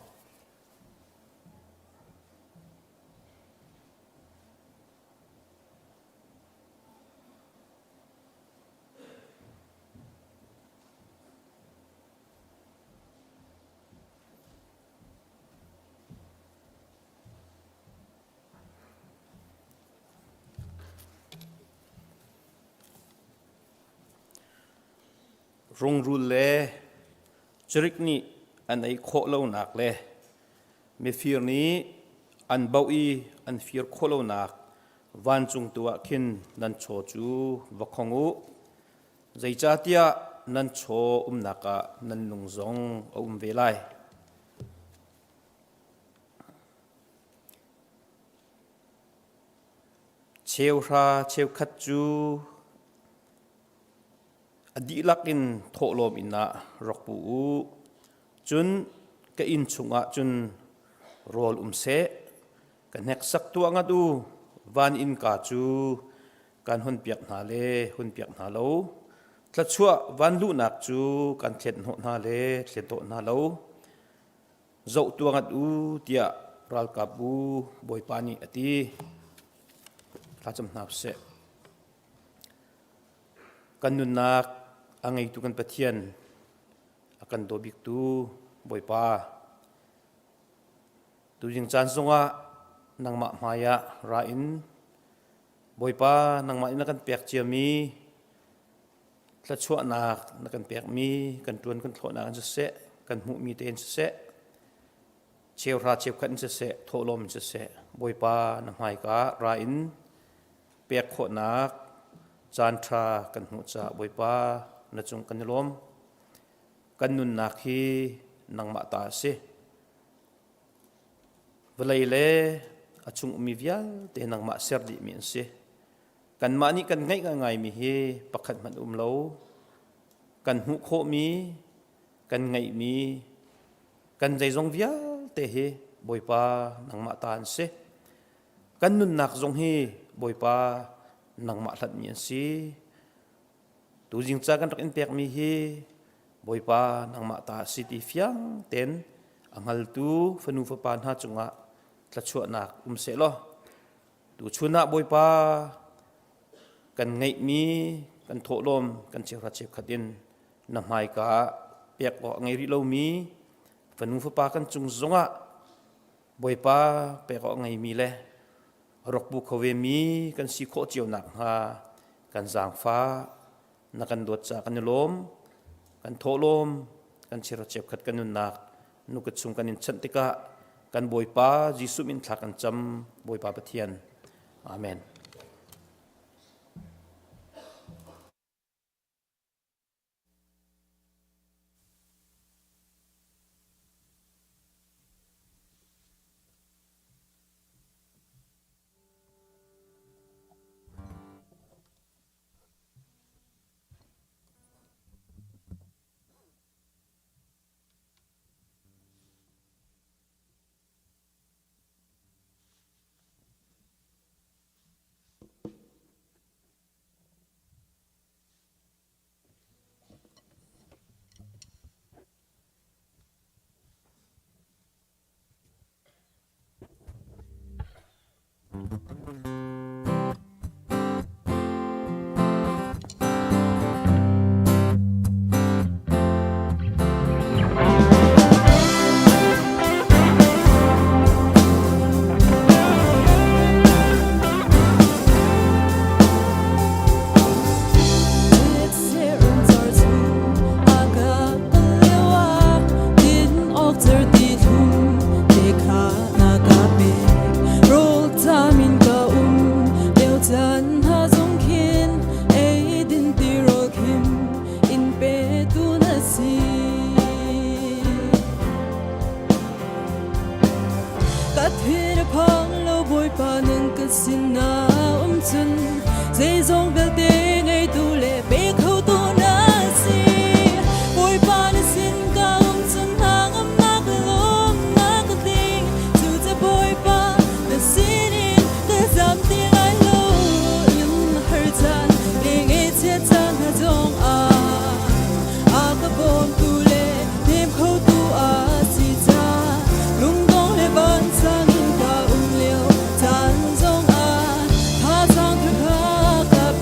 Rungrul le cirik nih an ei khawh lonak le. Mifir nih an bauh i an fir khawh lonak vancung tu ah khin nan chaw cu va khong u. Zeicahtiah nan chaw umnak ah nan lung zong a um ve lai. Cheuhra cheukhat cu a dihlak in thawhlawm inn ah rak pu u. Cun ka inn chungah cun rawl um seh. Ka hneksak tuah ngat u. Van innka cu kan hunpiak hna le hunpiak hna lo. Thluachuah van luhnak cu kan thlet hnawh hna le thlet dawh hna lo. Zoh tuah ngat u tiah ralkapbu Bawipa nih a ti. Thlacam hna sih. Kan nunnak a ngeitu kan Pathian, a kan daw biktu Bawipa, tuzing caan zongah nangmah hmaiah ra in Bawipa nangmah in na kan pek ciami thluachuahnak na kan pekmi kan ṭuan kan thlawhnak in siseh, kan hmuhmi te in siseh, cheuhra cheukhat in siseh, thawhlawm in siseh, Bawipa na hmaika ra in pek khawhnak caan ṭha kan hmuh caah Bawipa na cung kan i lawm. Kan nunnak hi nangmah ta a si. Vawlei le a chung ummi vialte nangmah ser dihmi an si. Kanmah nih kan ngeih ngaingaimi hi pakhat hmanh um lo. Kan hmuh khawhmi, kan ngeihmi, kan zeizong vialte hi Bawipa nangmah ta an si. Kan nunnak zong hi Bawipa nangmah hlatmi an si. Tuzing ca kan rak in pekmi hi Bawipa nangmah ta a si ti fiang tein a hngaltu fanu fapa hna cungah thlachuahnak um seh law tuchun ah Bawipa kan ngeihmi kan thawhlawm kan cheuhra cheukhat in na hmaika ah pek awk a ngei rih lomi fanu fapa kan cung zongah Bawipa pek awk ngeimi le rawk bu kho vemi kan si khawh cio nakhnga kan zaangfah na kan dawt caah kan i lawm kan thawhlawm kan chira cheukhat kan nunnak nuka chung kan in chanh tikah kan Bawipa Jesuh min thla kan cam Bawipa Pathian Amen. Ka thin a phang lo Bawipa nang ka sinah um cun zeizong vialte ngeitu le pe khotu na si. Bawipa na sin ka um cun hna ngamnak lawmnak ka tling. Cuca Bawipa na sinin ka zam ti lai lo. In har caan le ngaihchiat caan hna zong ah a ka bawmtu le hnem khotu a si ca lungdong le vansang in ka um lio caan zong ah thazaang thar kha ka pe.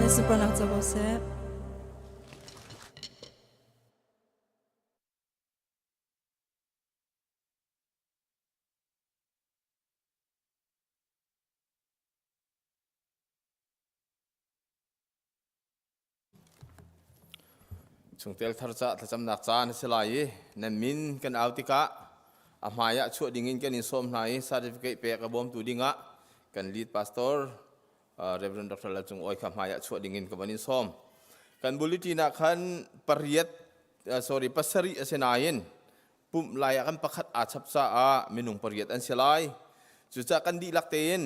nih sunparnak co ko seh. Chungtel thar ca thlacamnak caan a si lai i nan min kan au tikah a hmai ah chuah dingin kan in sawm hna i certificate pek a bawmtu dingah kan lead pastor Reverend Dr. Lal Cung Awi kha hmai ah chuah dingin ka van in sawm. Kan bulletin ah khan pariat sorry pasarih a si nain pumh lai ah kan pakhat aa chap caah minung pariat an si lai. Cucaah kan dihlak tein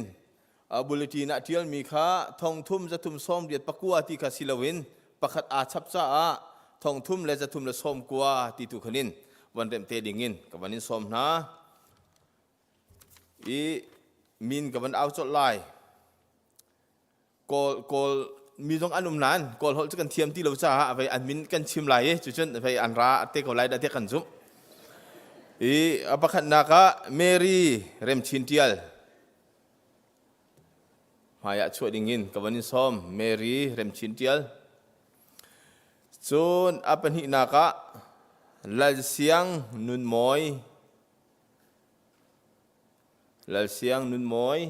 bulletin ah ṭialmi kha thongthum zathum sawmriat pakua ti kha si loin pakhat aa chap caah thongthum le zathum le sawmkua ti tu khan in van remh te dingin ka van in sawm hna. I min ka van au colh lai. Kawl Kawl mi zong an um nain Kawl holh cu kan thiam ti lo caah vei an min kan chim lai i cucun vei an ra te ko lai dah tiah kan zumh. I a pakhatnak ah Mary Remchin Tial hmai ah chuah ding in ka van in sawm Mary Remchin Tial. Cun a pahnihnak ah Lalsiang Nunmawi Lalsiang Nunmawi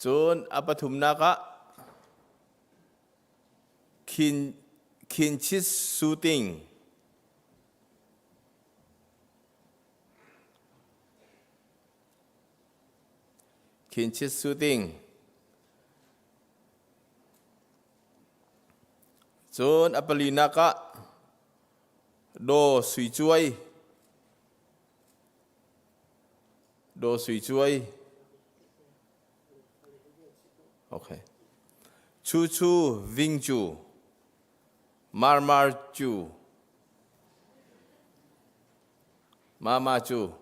Cun a pathumnak ah Khin Khinchit Shooting Khinchit Shooting Cun a palinak ah Daw Sui Cuai Daw Sui Cuai. Okay. Chu Chu Ving Chu. Mar Mar Chu. Mama Chu.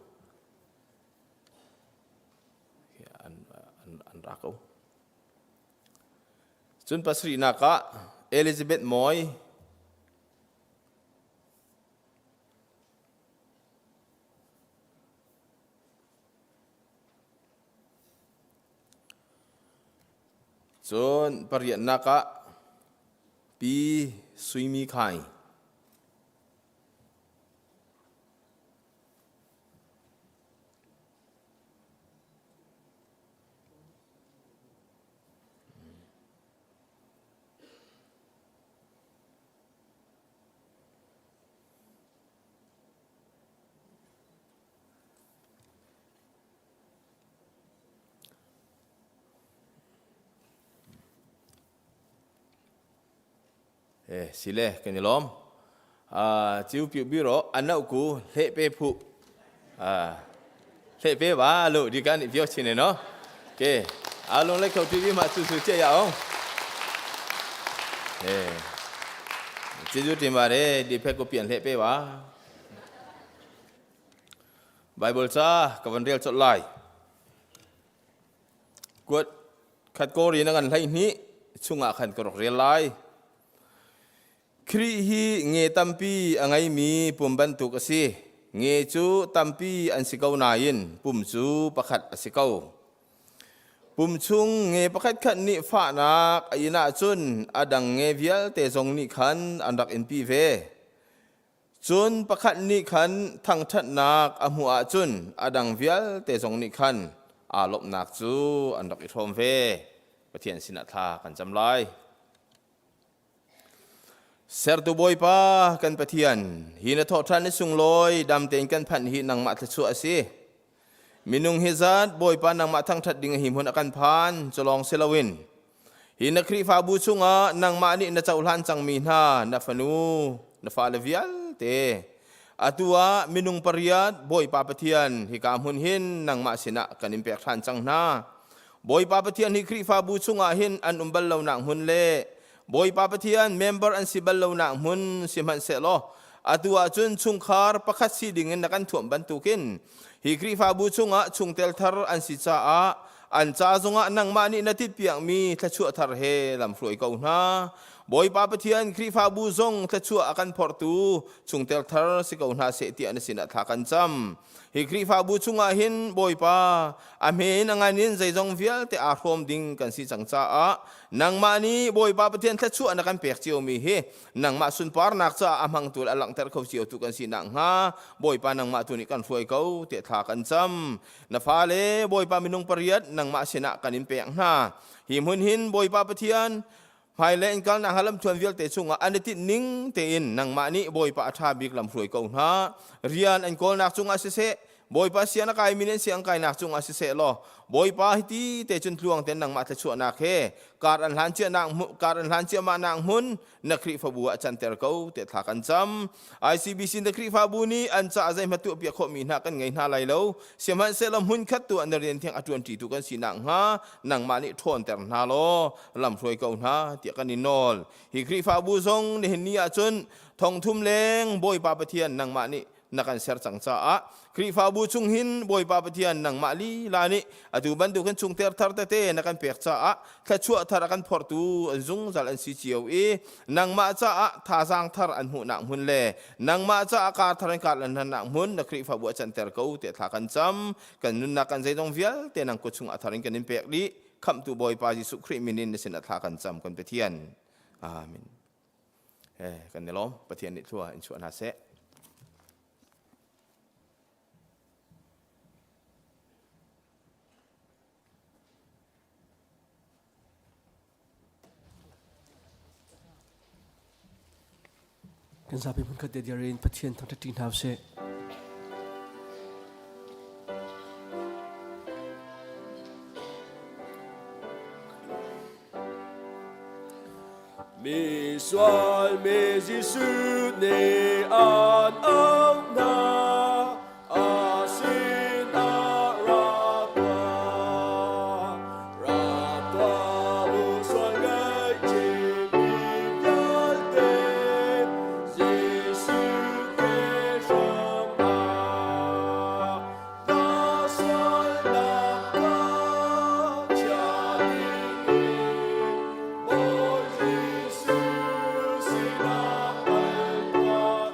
An, an, an ra ko. Cun pasarihnak ah Elizabeth Moy Cun pariatnak ah Pi Suimi Khai. Eh, sile kan i lawm. Ciu piu biro anau ku hle pe phu. Hle pe ba lu di kan i pio chin no. Ke along le khau TV ma su su che ya ong. Eh. Jeju tim ba re di phe ko pian hle pe ba. Bible ca ka van rel chot lai. Kuat khat ko ri na ngan hlei hni chungah khan ka rok rel lai. Khrih hi nge tampi a ngeimi pum bantuk a si. Nge cu tampi an si ko nain pum cu pakhat a si ko. Pum chung nge pakhatkhat nih fahnak a in ahcun a dang nge vialte zong nih khan an rak inpi ve. Cun pakhat nih khan thangṭhatnak a hmuh ahcun a dang vialte zong nih khan aa lawmhnak cu an rak i hrawm ve. Pathian sinah thla kan cam lai. Sertu Bawipa kan Pathian, hi na thawhṭhan ni sunglawi dam tein kan phanh hi nangmah thluachuah a si. Minung hi zat Bawipa nangmah thangṭhat ding hi hmun a kan phan, culawng si loin hi na Khrihfabu chungah nangmah nih na cohlan cangmi hna na fanu, na fale vialte atu ah minung pariat Bawipa Pathian hika hmun hin nangmah sinah kan in pek ṭhan cang hna. Bawipa Pathian hi Khrihfabu chungah hin an um bal lonak hmun le Bawipa Pathian member an si bal lonak hmun sihmanhsehlaw atu ahcun chungkhar pakhat si dingin na kan thuamh bantukin hi Khrihfabu chungah chungtel thar an si caah an ca zongah nangmah nih na titpiakmi thluachuah thar he lamhruai ko hna. Bawipa Pathian Khrihfabu zong thluachuah a kan phorhtu chungtel thar si ko hna seh tiah na sinah thla kan cam. Hi Khrihfabu chungah hin Bawipa a hme in a ngan in zeizong vialte aa hrawm ding kan si cang caah nangmah nih Bawipa Pathian thluachuah na kan pek ciomi hi nangmah sunparnak caah a hmangtu le a langhter kho cio tu kan si nakhnga Bawipa nangmah tu nih kan hruai ko tiah thla kan cam. Na fale Bawipa minung pariat nangmah sinah kan in pek hna. Hi hmun hin Bawipa Pathian hmailei in kalnak hnga lamthuan vialte chungah an i tinh ning tein nangmah nih Bawipa a ṭha bik lam hruai ko hna. Rian an kawlnak cungah siseh, Bawipa sian a kaimi nih an siang kainak cungah siseh law, Bawipa hiti te cun tluang tein nangmah thluachuahnak he kar an hlan cia nak kar an hlan ciahmah nak hmun na Khrihfabu ah canter ko tiah thla kan cam. ICBC na Khrihfabu nih an caah zeihmanh tuahpiak khawhmi hna kan ngei hna lai lo. Sihmanhsehlaw hmunkhat tu ah na rian thiang a ṭuanṭitu kan si nakhnga nangmah nih ṭhawnter hna law lamhruai ko hna tiah kan i nawl. Hi Khrihfabu zong nihin ni ahcun thongthum leng Bawipa Pathian nangmah nih na kan ser cang caah Khrihfabu chung hin Bawipa Pathian nangmah lila nih atu bantukin chungter thar tete na kan pek caah thluachuah thar a kan phortu an zungzal an si cio i nangmah caah thazaang thar an hmuhnak hmun le nangmah caah kar thar in kar an hlannak hmun na Khrihfabu a canter ko tiah thla kan cam kan nunnak kan zeidong vialte nang kut chungah thar in kan in pek dih khamhtu Bawipa Jesuh Khrih min in na sin ah thla kan cam kan Pathian amen Eh, kan i lawm. Pathian nih thlua in chuah hna seh. Kan zapi hmunkhat te dir in Pathian thangṭhat ṭi hna usih. Mi sual mi Jesuh nih an auh hna, a sinah ra tuah. Ra tuah u sual ngaihchih mi vialte, Jesuh ke hram ah. Na sualnak ka chia dingin Bawi Jesuh sinah kal tuah.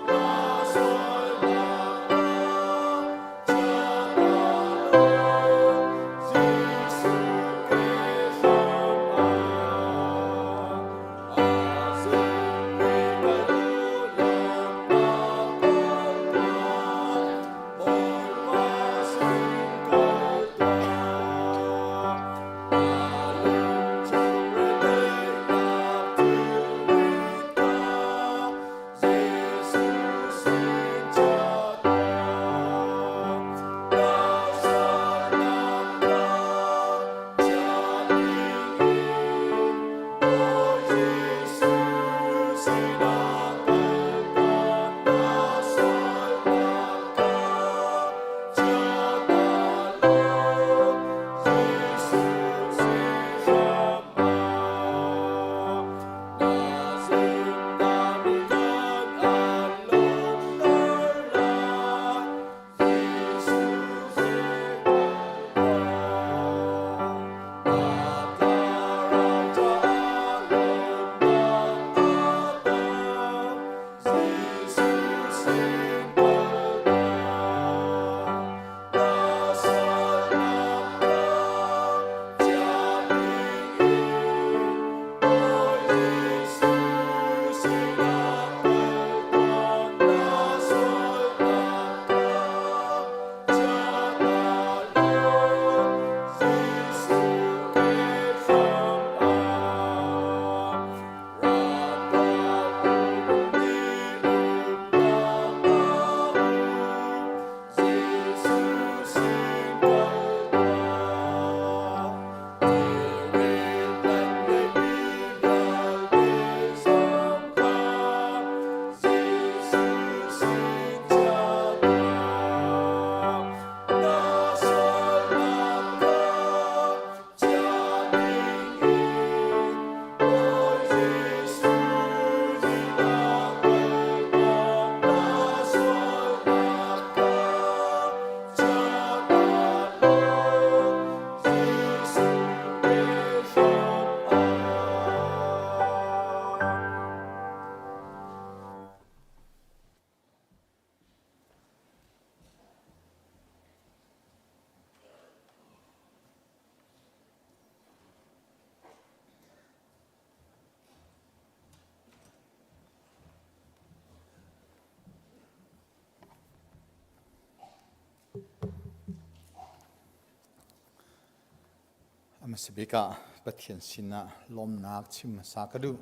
A hmasa bik ah Pathian sinah lawmnak chim hmasa ka duh.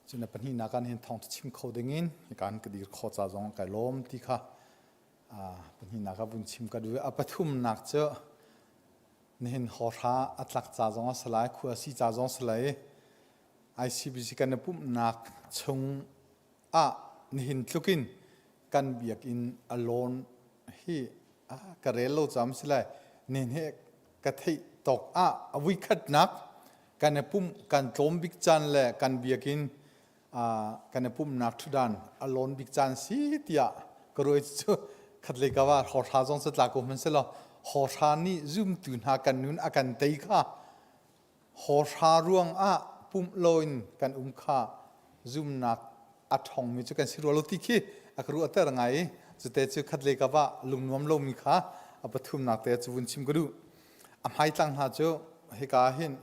Cun a pahnihnak ah nihin thawngṭha chim kho dingin hika in ka dir khawh ca zong kai lawm ti kha pahnihnak ah vun chim ka duh. A pathumnak cu nihin hawhra a tlak ca zong a si lai, khua a si ca zong a si lai. ICBC kan i pumhnak chung ah nihin tlukin kan biakinn a lawn hi ka rel lo cam si lai nihin hi ka theih tawk ah a vuikhatnak kan i pumh kan tlawm bik caan le kan biakinn kan i pumhnak ṭhudan a lawn bik caan si tiah ka ruai cu khatlei ka va hawhra zong cu tla ko hmanh selaw hawhra nih zumtu hna kan nun a kan tei kha Hawhra ruangah pumh loin kan um kha zumnak a ṭhawngmi cu kan si rua lo ti khi a ka ruahter ngai i cute cu khatlei ka va lungnuam lomi kha a pathumnak te cu vun chim ka duh. A hmaitlang hna cu hika hin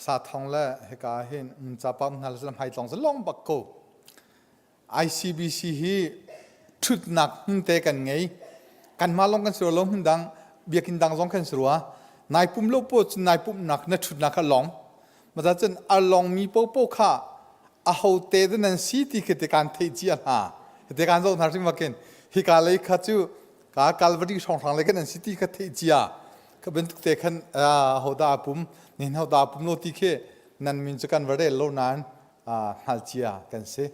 sathong le hika hin ngunca hna le hmaitlong cu long bak ko. ICBC hi ṭhutnak hmun te kan ngei. Kanmah lawng kan si lo hmun dang biakinn dang zong kan si rua. Nai pum lo po cun nai pumnak na ṭhutnak kha long. Maza cun a longmi popo kha a ho te da nan si ti khi te kan theih cia hna. Te kan zoh hna hrim wakin hika lei kha cu ka Calvary hrawnghrang lei kan an si ti kha theih cia. Ka bantuk te khan ho da pum nin ho da pum lo ti khi nan min cu kan va rel lo nain hngalcia kan si.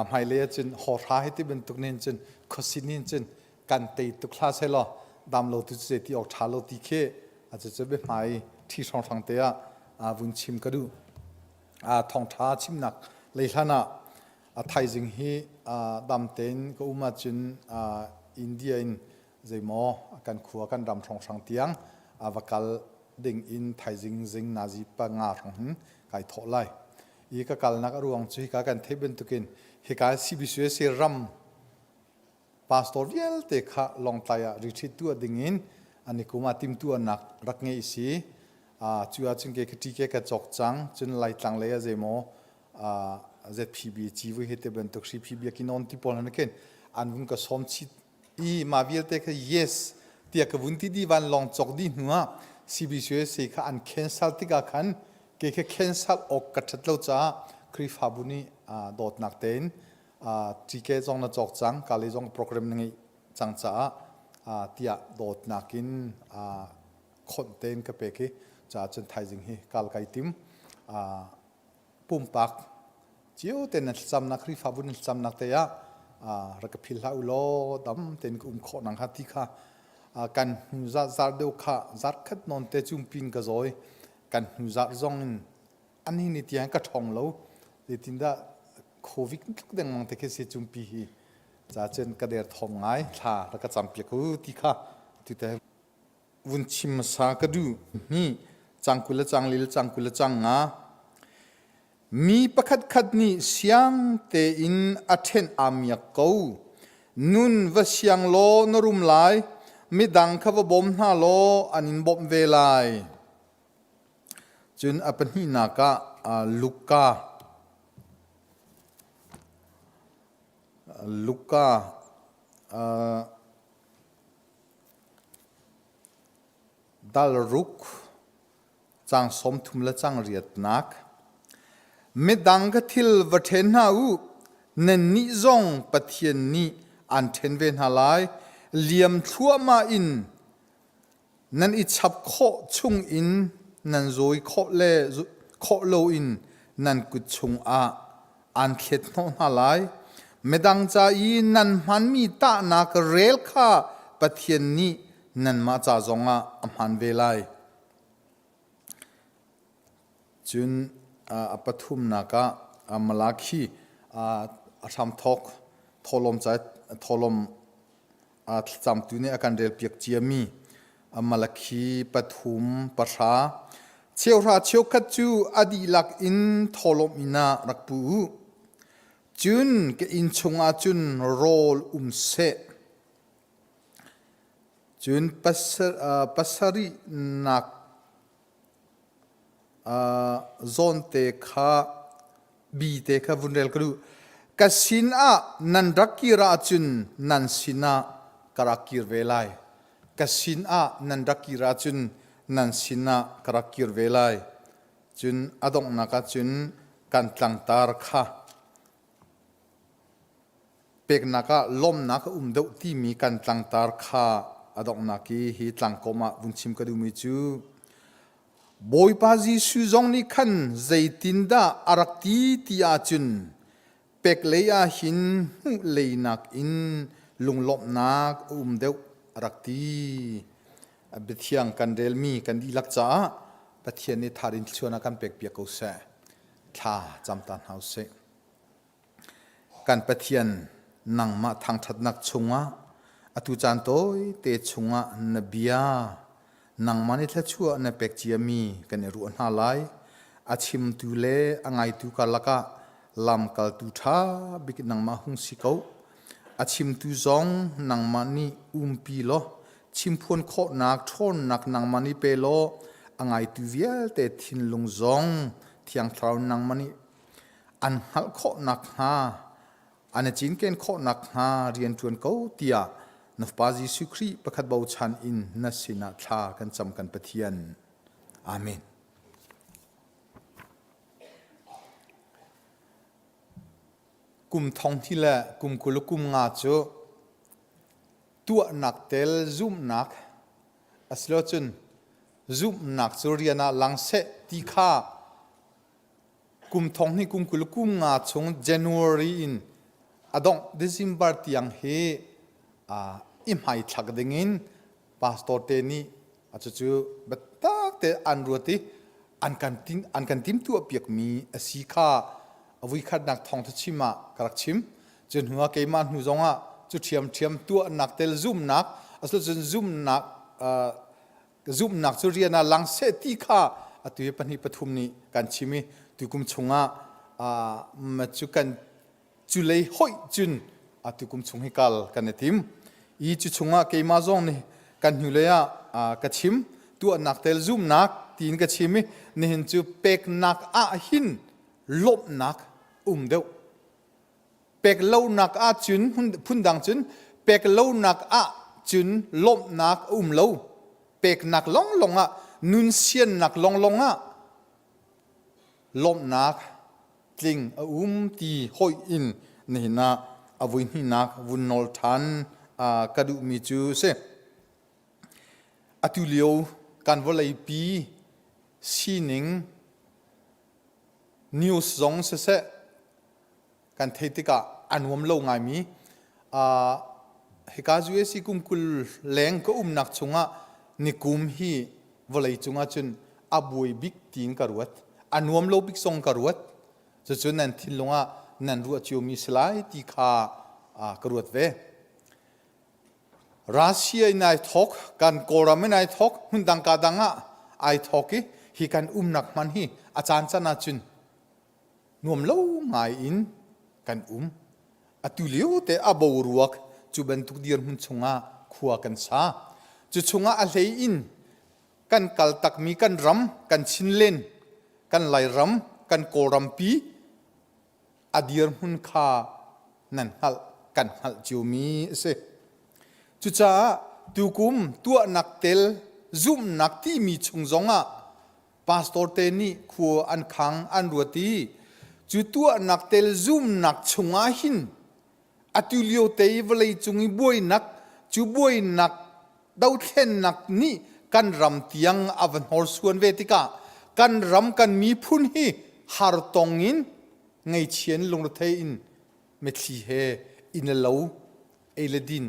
Hmailei ahcun hawhra hi ti bantuk nin cun khuasin nin cun kan tei tuk hlah sehlaw dam lo tu cu ti awk ṭha lo ti khi cucu biahmai ṭhi hrawnghrang te ah vun chim ka duh. Thawngṭha chimnak lei hlan ah a thaizing hi dam tein ka um ahcun India in zeimaw kan khua kan ram hrawnghrang tiang va kal ding in thaizing zing nazi panga hrawng hin kai thawh lai. I ka kalnak a ruang cu hika kan theih bantukin hika CBCUSA ram pastor vialte kha Lawngtlai ah retreat tuah ding in an i kum ah timtuahnak rak ngei si. Cu ahcun ke ka TK ka cawk cang cun Laitlang lei ah zeimaw ZPB civui he te bantuk hri biakinn on ti pawl han khin an vun ka sawm chit i mah vialte kha yes tiah ka vun ti dih van lawng cawk dih hnu ah CBCUSA kha an cancel tikah khan ke kha cancel awk ka ṭhat lo caah Khrihfabu nih dawtnak tein TK zong na cawk cang kale zong program na ngeih cang caah tiah dawtnak in khonh tein ka pek i caah cun thaizing hi kal kai tim. Pumpak cio te nan thlacamnak Khrihfabu nan thlacamnak te ah rak ka phil hlah u law dam tein ka um khawh nakhnga ti kha kan hnu zar zar deuh kha zar khat nawn te cungpin ka zawi kan hnu zar zong in an hi ni tiang ka ṭhong lo zeitindah covid tluk dengmang te khi si cungpi hi ca cun ka der thawm ngai thla rak ka campiak u ti kha tu te vun chim hmasa ka duh hi cang 20 le cang 4 le cang 20 le cang 5. Mi pakhatkhat nih siang tein a ṭhenh aa miak ko. Nun va siang law na rum lai, midang kha va bawm hna law an in bawmh ve lai. Cun a pahnihnak ah Luka Luka Dal ruk caang 30 le caang riatnak. Midang ka thil va ṭhen hna u, nannih zong Pathian nih aan ṭhen ve hna lai. Liam thluahmah in nan i chap khawh chung in nan zawi khawh le khawh loin nan kut chungah aan thlet hnawh hna lai. Midang ca i nan hmanmi tahnak rel kha Pathian nih nanmah ca zongah a hman ve lai. Cun a pathumnak ah Malakhi a hramthawk thawhlawm ca thawhlawm thlacamtu nih a kan relpiak ciami Malakhi pathum pahra cheuhra cheukhat cu a dihlak in thawhlawm inn ah rak pu u. Cun ka inn chungah cun rawl um seh. Cun pasarihnak zawnte kha bi te kha vun rel ka duh. Ka sin ah nan rak kir ahcun nan sinah ka rak kir ve lai. Ka sin ah nan rak kir ahcun nan sinah ka rak kir ve lai. Cun a donghnak ah cun kan tlangtar kha peknak ah lawmnak a um deuh timi kan tlangtar kha a donghnak i hi tlangkawm ah vun chim ka duhmi cu Bawipa Jesuh zong nih khan zeitindah a rak ti ti ahcun pek lei ah hin hmuh lei nakin lunglawmhnak a um deuh a rak ti. Biathiang kan relmi kan dihlak caah Pathian nih tharin thluachuah a kan pekpiak ko seh. Thla cam ta hna usih. Kan Pathian nangmah thangṭhatnak chungah atu caan tawite chungah na bia nangmah nih thluachuah na pek ciami kan i ruah hna lai. A chimtu le a ngaitu karlak ah lamkaltu ṭha bik nangmah hung si ko. A chimtu zong nangmah nih umpi law chimphuan khawhnak ṭhawnnak nangmah nih pe law a ngaitu vialte thinlung zong Thiang Thlarau nangmah nih an hngalh khawh nakhnga an i cinken khawh nakhnga rian ṭuan ko tiah na Fapa Jesuh Khrih pakhat bochan in na sinah thla kan cam kan Pathian. Amen. Kum thong hi le kum 20 kum nga cu tuahnak tel zumhnak asilocun zumhnak cu rian ah lang seh ti kha Kum thong hnih kum 20 kum nga chung January in a dongh December tiang hi i hmaithlak dingin pastor te nih a cucu biatak te an ruat i an kan tin an kan timtuah piakmi a si kha a vuikhatnak thawngtha chim ah ka rak chim. Cu hnu ah keimah hnu zongah cu ṭhiamṭhiam tuahnak tel zumnak asicun zumnak zumhnak cu rian ah lang seh ti kha atu hi pahnih pathum nih kan chim i tukum chungah cu kan culei hoih cun atu kum chung hi kal kan i tim i cu chungah keimah zong nih kan hnulei ah ka chim tuahnak tel zumhnak tiin ka chim i nihin cu peknak ah hin lawmhnak um deuh Pek lonak ahcun phundang cun pek lonak ahcun lawmhnak a um lo. Peknak lawnglawng ah nun siannak lawnglawng ah lawmhnak tling a um ti hoih in nihin ah a vui hnihnak vun nawl ṭhan ka duhmi cu si. Atu lio kan vawleipi sining news zong siseh kan theih tikah a nuam lo ngaimi hika USC kum 20 leng ka umnak chungah nikum hi vawlei cungah cun a buai bik tiin ka ruat a nuam lo bik zong ka ruat cucu nan thinlung ah nan ruah ciomi si lai ti kha ka ruat ve Russia in ai thok kan Kawlram in ai thok hmundang ka dang ah ai thok i hi kan umnak hman hi a caan can ahcun nuam lo ngai in kan um. Atu lio te a boruak cu bantuk dirhmun chungah khua kan sa. Cu chungah a hlei in kan kal takmi kan ram, kan Chinlen, kan Lairam, kan Kawlrampi a dirhmun kha nan hngalh, kan hngalh ciomi a si. Cucaah tukum tuahnak tel zumhnak timi chung zongah pastor te nih khua an khang an ruat i cu tuahnak tel zumnak chungah hin atu lio te i vawlei cung i buainak cu buainak dothlennak nih kan ram tiang a va hnorsuan ve tikah kan ram kan miphun hi hartong in ngeichian lungrethei in mitthli he inn le lo ei le din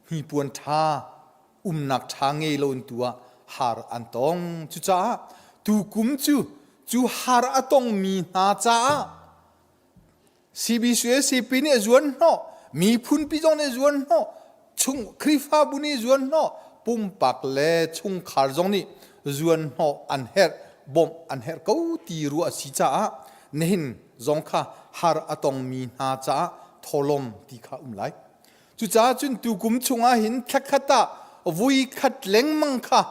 hnipuan ṭha umnak ṭha ngei lo in tu ah har an tong. Cucaah tukum cu cu har a tongmi hna caah CBCUSCP nih a zuan hnawh, miphunpi zong nih a zuan hnawh, chung Khrihfabu nih zuan hnawh, pumpak le chungkhar zong nih zuan hnawh an herh, bawmh an herh ko ti ruah a si caah nihin zong kha har a tongmi hna caah tholom ti kha um lai. Cucaah cun tukum chungah hin thlakhat ah vui khat lengmang kha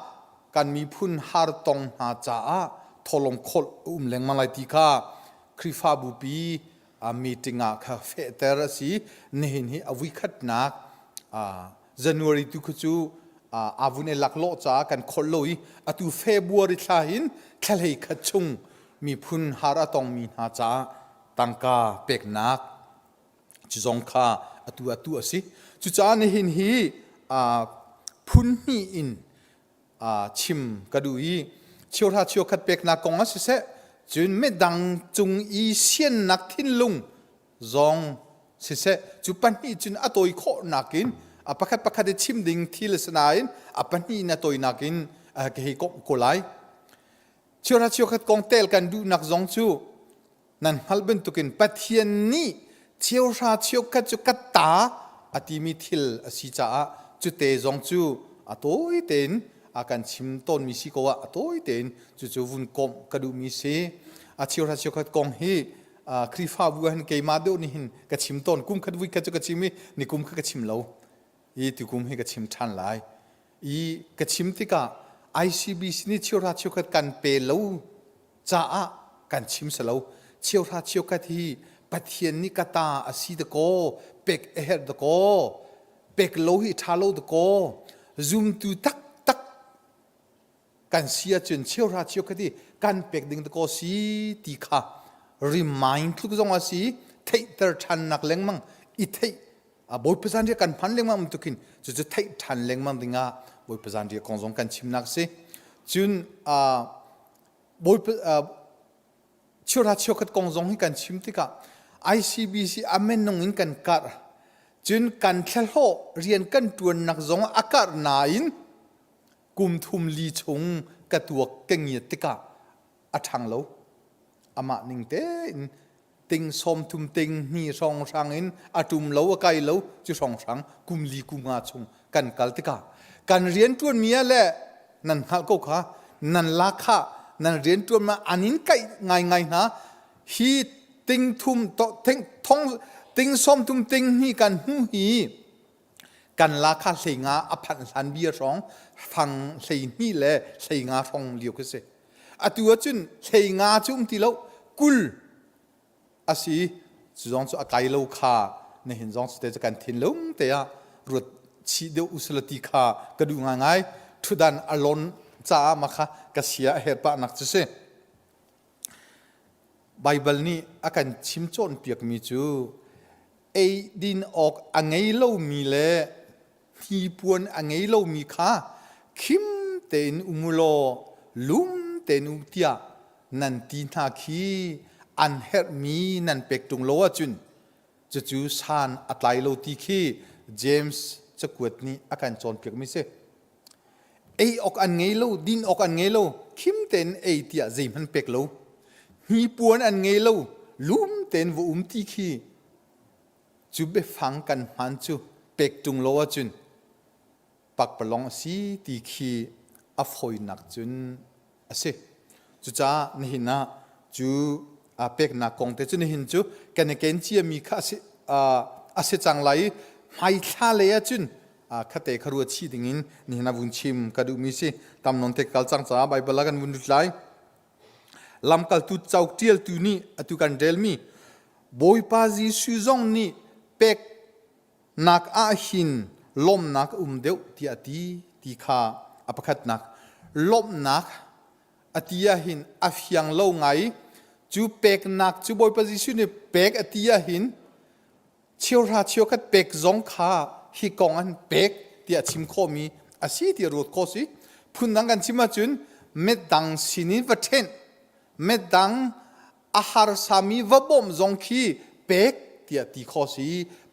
kan miphun har tong hna caah tholom kholh a um lengmang lai ti kha Khrihfabu pi meeting ah kha fehter a si. Nihin hi a vuikhatnak January tu khu cu. aa vun i laklawh caah kan kholh lo i atu February thla hin thla khat chung miphun har a tongmi hna caah tangka peknak cu zong kha atu atu a si. Cucaah nihin hi phun hnih in chim ka duh i cheuhra cheukhat peknak kong ah siseh cun midang cung i siannak thinlung zong siseh cu pahnih cun a tawi khawh nakin a pakhat pakhat i chim ding thil a si nain a pahnih in a tawinak in ka hei komh ko lai. Cheuhra cheukhat kong tel kan duhnak zong cu nan hngalh bantukin Pathian nih cheuhra cheukhat cu ka ta a timi thil a si caah cute zong cu a tawi tein a kan chim tawnmi si ko ah a tawi tein cucu vun komh ka duhmi si. A cheuhra cheukhat kong hi Khrihfabu ah hin keimah deuh nih hin ka chim tawn kum khat vui khat cu ka chim i ni kum kha ka chim lo i tukum hi ka chim ṭhan lai i ka chim tikah ICBC nih cheuhra cheukhat kan pe lo caah kan chim si lo cheuhra cheukhat hi Pathian nih ka ta a si dakaw pek a herh dakaw pek lo hi ṭha lo dakaw zumtu taktak kan si ahcun cheuhra cheukhat hi kan pek ding dakaw si ti kha remind tluk zong a si theihter ṭhannak lengmang i theih Bawipa zanriah kan hman lengmang bantukin cucu theih ṭhan lengmang dingah Bawipa zanriah kong zong kan chimnak a si. Cun Bawipa cheuhra cheukhat kong zong hi kan chim tikah ICBC a minung in kan karh. Cun kan thlahlawh rian kan ṭuannak zong a karh nain kum thum li chung ka tuak ka ngiat tikah a ṭhang lo. Amah ning tein ting 30 ting hni hrawnghrang in a ṭum lo a kai lo cu hrawnghrang kum li kum nga chung kan kal tikah kan rianṭuan mi ah le nan hngalh ko kha nan lak kha nan rianṭuan ma an in kaih ngaingai hna hi ting thum to ting thong ting 30 ting hni kan hmu hi kan la kha hlei nga a phanh hlan bia hrawng fang hlei hnih le hlei nga hrawng lio khi si atu ahcun hlei nga cu um ti lo 20 a si cu zong cu a kai lo kha nihin zong cu te cu kan thinlung te ah ruat chih deuh usila ti kha ka duh ngaingai ṭhutdan a lon caah ma kha ka sia a her pah nak cu si Baibal nih a kan chim cawnpiakmi cu eidin awk a ngei lomi le hnipuan a ngei lomi kha khim tein um u law lum tein um tiah nan ti hna khi an herhmi nan pek ṭung lo ahcun cucu san a tlai lo ti khi James cakuat nih a kan cawnpiakmi si. Ei awk an ngei lo, din awk an ngei lo, khim tein ei tiah zeihmanh pek lo. Hnipuan an ngei lo, lum tein va um ti khi cu biafang kan hman cu pek ṭung lo ahcun pakpalawng a si ti khi a fawinak cun a si. Cucaah nihin ah cu peknak kong te cu nihin cu kan i ken ciami kha a si, a si cang lai i hmaithla lei ahcun khate kha ruat chih dingin nihin ah vun chim ka duhmi si. Tam nawn te kal cang caah Baibal ah kan vun lut lai. Lamkaltu cauk ṭialtu nih atu kan relmi Bawipa Jesuh zong nih peknak ah hin lawmhnak a um deuh tiah a ti ti kha a pakhatnak lawmhnak a ti ah hin a fiang lo ngai cu peknak cu Bawipa Jesuh nih pek a ti ah hin cheuhra cheukhat pek zong kha hi kong an pek tiah chim khawhmi a si ti ruat khawh si phundang kan chim ahcun midang sinin va ṭhenh midang a harsami va bawmh zong khi pek tiah ti khawh si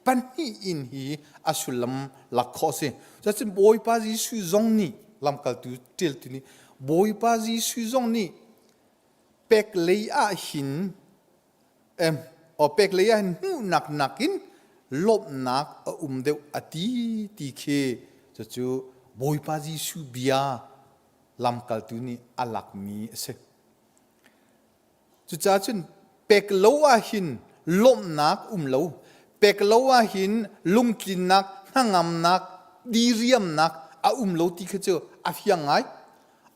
pahnih in hi a sullam lak khawh si cuacun Bawipa Jesuh zong nih lamkaltu ṭialtu nih Bawipa Jesuh zong nih pek lei ah hin em o pek lei ah hin hmuhnak nakin lawmhnak a um deuh a ti ti khi cucu Bawipa Jesuh bia lamkaltu nih a lakmi a si. Cucaah cun pek lo ahhin lawmhnak um lo, pek lo ahhin lungtlinnak, hnangamnak, diriamnak a um lo ti kha cu a fiang ngai.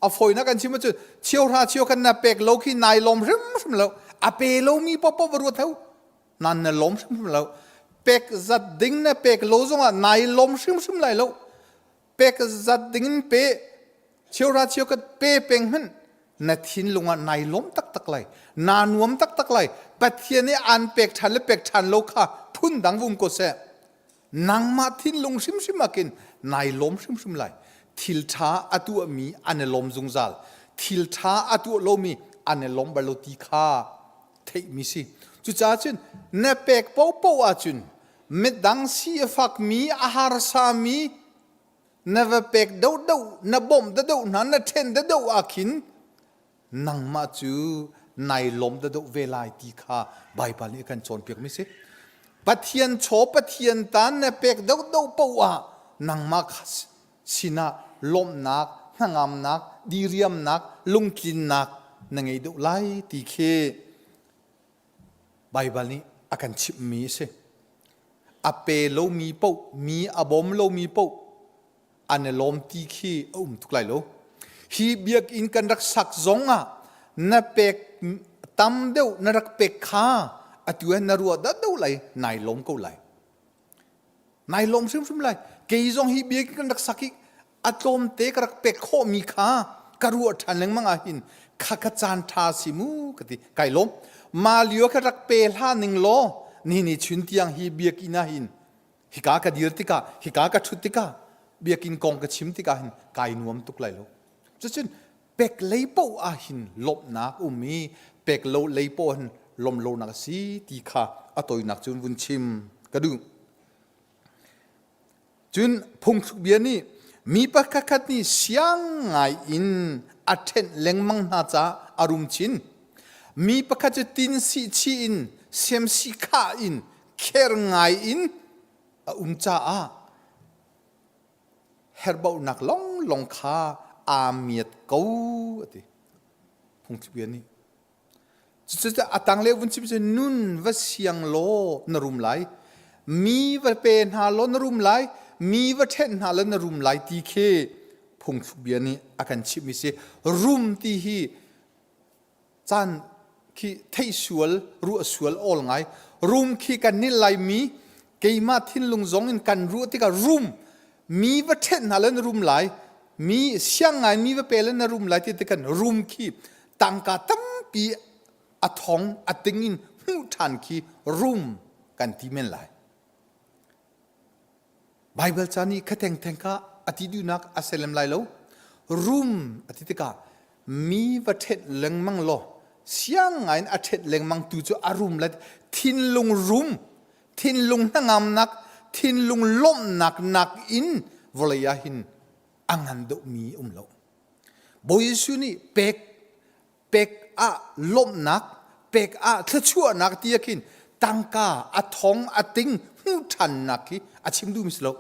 A fawinak kan chim ahcun cheuhra cheu khan na pek lo khi nai lawm hrimhrim lo. A pe lomi paohpaoh va ruat ho. Nan na lawm hrimhrim lo. Pek zat ding na pek lo zongah nai lawm hrimhrim lai lo. Pek zat dingin pe cheuhra cheukhat pe peng hmanh na thinlung ah nai lawm taktak lai naa nuam taktak lai Pathian nih aan pek ṭhan le pek ṭhan lo kha phun dang vum ko seh nangmah thinlung hrimhrim ah khin nai lawm hrimhrim lai thil ṭha a tuahmi an i lawm zungzal thil ṭha a tuah lomi an i lawm bal lo ti kha theihmi si cucaah cun na pek paohpaoh ahcun midang si a fakmi a harsami na va pek deuhdeuh na bawmh deuhdeuh hna na ṭhen deuhdeuh ah khin nangmah cu nai lawm deuhdeuh ve lai ti kha Baibal nih a kan cawnpiakmi si. Pathian chaw Pathian tan na pek deuhdeuh paoh ah nangmah kha sinah lawmhnak, hnangamnak, diriamnak, lungtlinnak na ngei deuh lai ti khi Baibal nih a kan chimhmi a si. A pe lomi paoh, mi a bawm lomi paoh an i lawm ti khi a um tuk lai lo. Hi biakinn kan rak sak zong ah na pek tam deuh na rak pek kha atu ah na ruah dah deuh lai, nai lawm ko lai. Nai lawm hrimhrim lai. Kei zong hi biakinn kan rak sak i a tlawmte ka rak pek khawhmi kha ka ruah ṭhan lengmang ah hin kha ka caan ṭha si mu ka ti kai lawm ma lio ka rak pe hlah ning law ni ni chun tiang hi biakinn ah hin hika ka dir tikah hika ka ṭhut tikah biakinn kong ka chim tikah hin kai nuam tuk lai lo cucun pek lei paoh ah hin lawmhnak um i pek lo lei paoh hin lawm lonak a si ti kha a tawinak cun vun chim ka duh Cun phungthluk bia nih mi pakhatkhat nih siang ngai in a ṭhenh lengmang hna caah a rum chin. Mi pakhat cu tin sih chih in semsi khah in kher ngai in a um caah herhbauhnak lawnglawng kha aa miat ko a ti. Phungthluk bia nih Cucaah a tanglei vun chim cu nun va siang law na rum lai, mi va pe hna law na rum lai, mi va ṭhenh hna law na rum lai ti khi phungthluk bia nih a kan chimhmi si. Rum ti hi caan khi theih sual, ruah sual awl ngai. Rum khi kan nih Laimi keimah thinlung zong in kan ruah tikah rum mi va ṭhenh hna law na rum lai, mi siang ngai mi va pe law na rum lai ti ti kan rum khi tangka tampi a thong a ting in hmuh ṭhan khi rum kan ti men lai. Baibal ca nih kha thengtheng kha a ti duhnak a si lem lai lo. Rum a ti tikah mi va ṭhenh lengmang law siang ngai in a ṭhenh lengmang tu cu a rum lai thinlung rum thinlung hnangamnak thinlung lawmhnak nakin vawlei ah hin a ngan deuhmi um lo. Bawi Jesuh nih pek pek ah lawmhnak pek ah thluachuahnak ti ah khin tangka a thong a ting hmuh ṭhannak khi a chim duhmi si lo.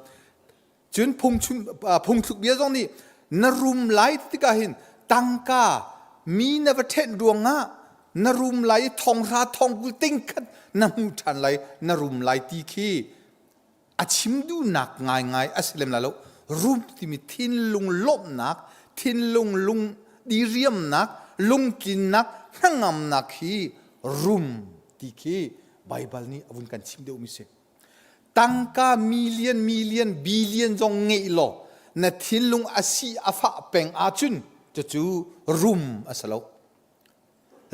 Cun phungchim phungthluk bia zong nih na rum lai tikah hin tangka mi na va ṭhenh ruangah na rum lai i thonghra thongkul ting khat na hmu ṭhan lai na rum lai ti khi a chim duhnak ngaingai a si lem lai lo rum timi thinlung lawmhnak thinlung lung diriamnak lungtlinnak hnangamnak hi rum ti khi Baibal nih a vun kan chim deuhmi si tangka million million billion zong ngeih law na thinlung a si a fah peng ahcun cucu rum a si lo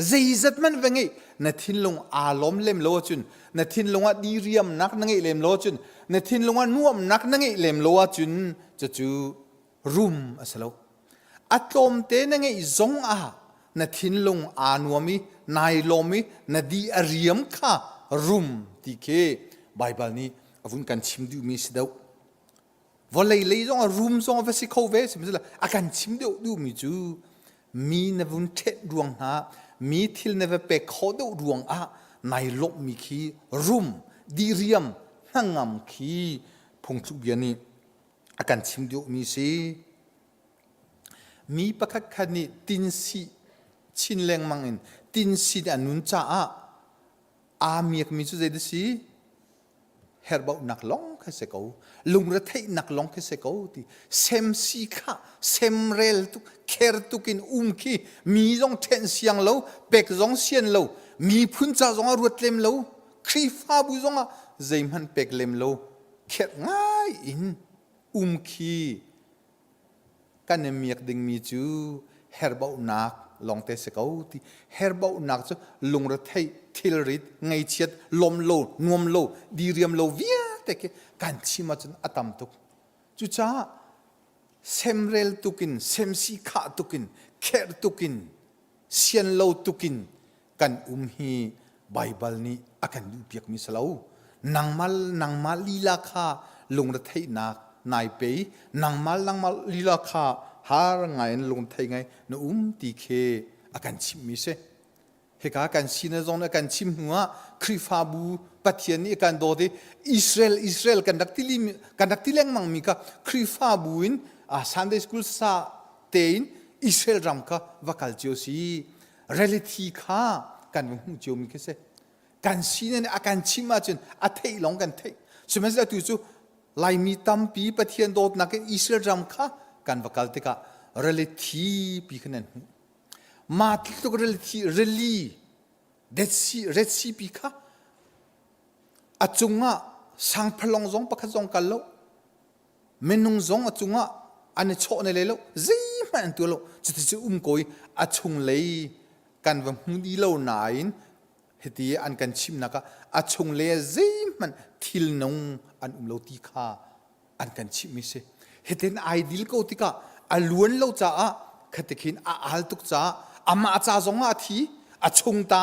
Zeizat man va ngeih na thinlung aa lawm lem lo ahcun na thinlung ah diriamnak na ngeih lem lo ahcun na thinlung ah nuamnak na ngeih lem lo ahcun cucu rum a si lo. A tlawmte na ngeih zong ah na thinlung aa nuam i nai lawm i na di a riam kha rum ti khi Baibal nih a vun kan chim duhmi si deuh. Vawlei lei zong ah rum zong a va si kho ve sihmanhsehlaw a kan chim deuh duhmi cu mi na vun ṭhenh ruang hna mi thil na va pek khawh deuh ruang ah nai lawmhmi khi rum diriam hnangam khi phungthluk bia nih a kan chim duhmi si. Mi pakhat khat nih tinsi chin lengmang in tinsi a nun caah aa miakmi cu zei dah si? Herhbauhnak lawng kha si ko lungretheihnak lawng khi si ko ti semsi kha semrel tuk kher tuk in um khi mi zong ṭhen siang lo pek zong sian lo miphun ca zong ah ruat lem lo Khrihfabu zong ah zeihmanh pek lem lo kherh ngai in um khi. kan i miak dingmi cu herbauhnak lawngte si ko ti. Herbauhnak cu lungretheih, thilrit, ngeichiat, lawm lo, nuam lo, diriam lo vialte khi kan chim ahcun a tam tuk. Cucaah semrel tukin, semsi khah tukin, kherh tukin, sian lo tukin kan um hi Baibal nih a kan duhpiakmi si lo. Nangmah nangmah lila kha lungretheihnak nai pe i nangmah nangmah lila kha har ngai in lungthei ngai na um ti khi a kan chimhmi si. Hika kan sin zong nih kan chim hnu ah Khrihfabu Pathian nih kan dawt i Israel Israel kan rak ti kan rak ti lengmang mi kha Khrihfabu in Sunday school sa tein Israel ram kha va kal cio si. Reality kha kan va hmuh cio mi khi si. Kan sin nih a kan chim ahcun a theih lawng kan theih. Sihmanhsehlaw tu cu Laimi tampi Pathian dawtnak in Israel ram kha kan va kal tikah reality pi kha nan hmuh. Mah tluk rili Dead Sea, Red Sea pi kha a cungah sangphalong zong pakhat zong kal lo minung zong a cungah an i chawh ne le lo zeihmanh an tuah lo cuti cu um ko i a chunglei kan va hmu di lo nain hiti an kan chimnak ah a chunglei zeihmanh thil nung an um lo ti kha an kan chimhmi si. Hitin ai dil ko tikah a luan lo caah khatikhin a al tuk caah amah ca zongah a thi, a chung ta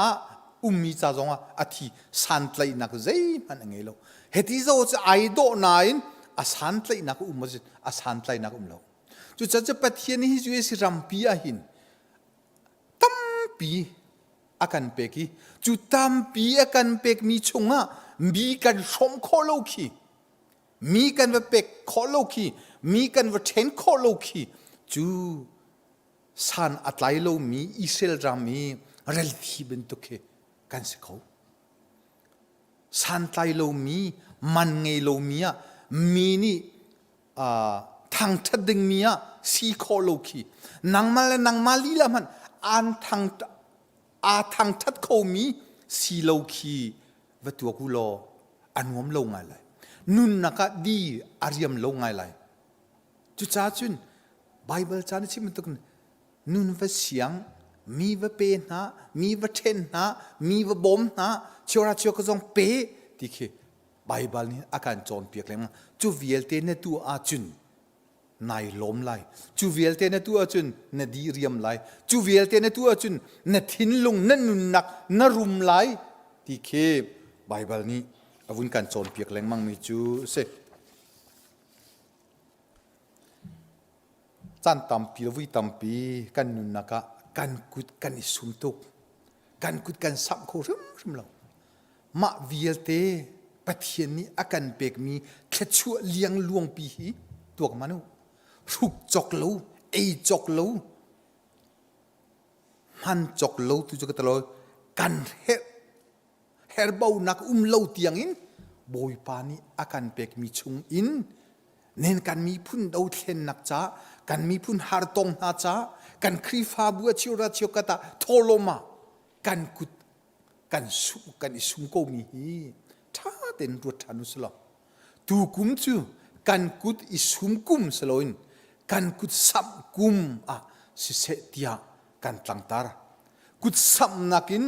ummi ca zongah a thi santlaihnak zeihmanh a ngei lo. Hiti zo cu ai dawh nain a santlaihnak um a santlaihnak um lo. Cucaah Pathian hi US rampi ah hin tampi a kan pek i cu tampi a kan pekmi chungah mi kan hrawm khawh lo khi mi kan va pek khawh lo khi mi kan va ṭhen khawh lo khi cu san a tlai lomi Israel ram i relthi bantuk khi kan si kho. Santlai lomi man ngei lomi ah mi nih thangṭhat dingmi ah si khawh lo khi nangmah le nangmah lila hmanh an thang aa thangṭhat khomi si lo khi va tuak u law a nuam lo ngai lai. Nunnak ah di a riam lo ngai lai. Cucaah cun Baibal ca na chim bantuk nun va siang, mi va pe hna, mi va ṭhen hna, mi va bawm hna, chiora chio ka zong pe ti khi Baibal nih a kan cawnpiak lengmang. Cu vialte na tuah ahcun nai lawm lai. Cu vialte na tuah ahcun na di riam lai. Cu vialte na tuah ahcun na thinlung, na nunnak na rum lai ti khi Baibal nih a vun kan cawnpiak lengmang mi cu a si. Caan tampi le vui tampi kan nunnak ah kan kut kan i sum tuk. Kan kut kan samh kho hrimhrim lo. Mah vialte Pathian nih a kan pekmi thluachuah liangluangpi hi tuak man u. Hruk cawk lo, ei cawk lo, hman cawk lo tu cu ka talo kan herh herbonak um lo tiangin Bawipa nih a kan pekmi chung in nen kan miphun dothlennak ca kan miphun hartong hna ca kan Khrihfabu a cheu ra cheu kata tholom ah kan kut kan su kan i sum ko mi hi ṭha tein ruat ṭhan u silaw tu kum cu kan kut i sum kum siloin kan kut samh kum ah siseh tiah kan tlangtar kut samhnak in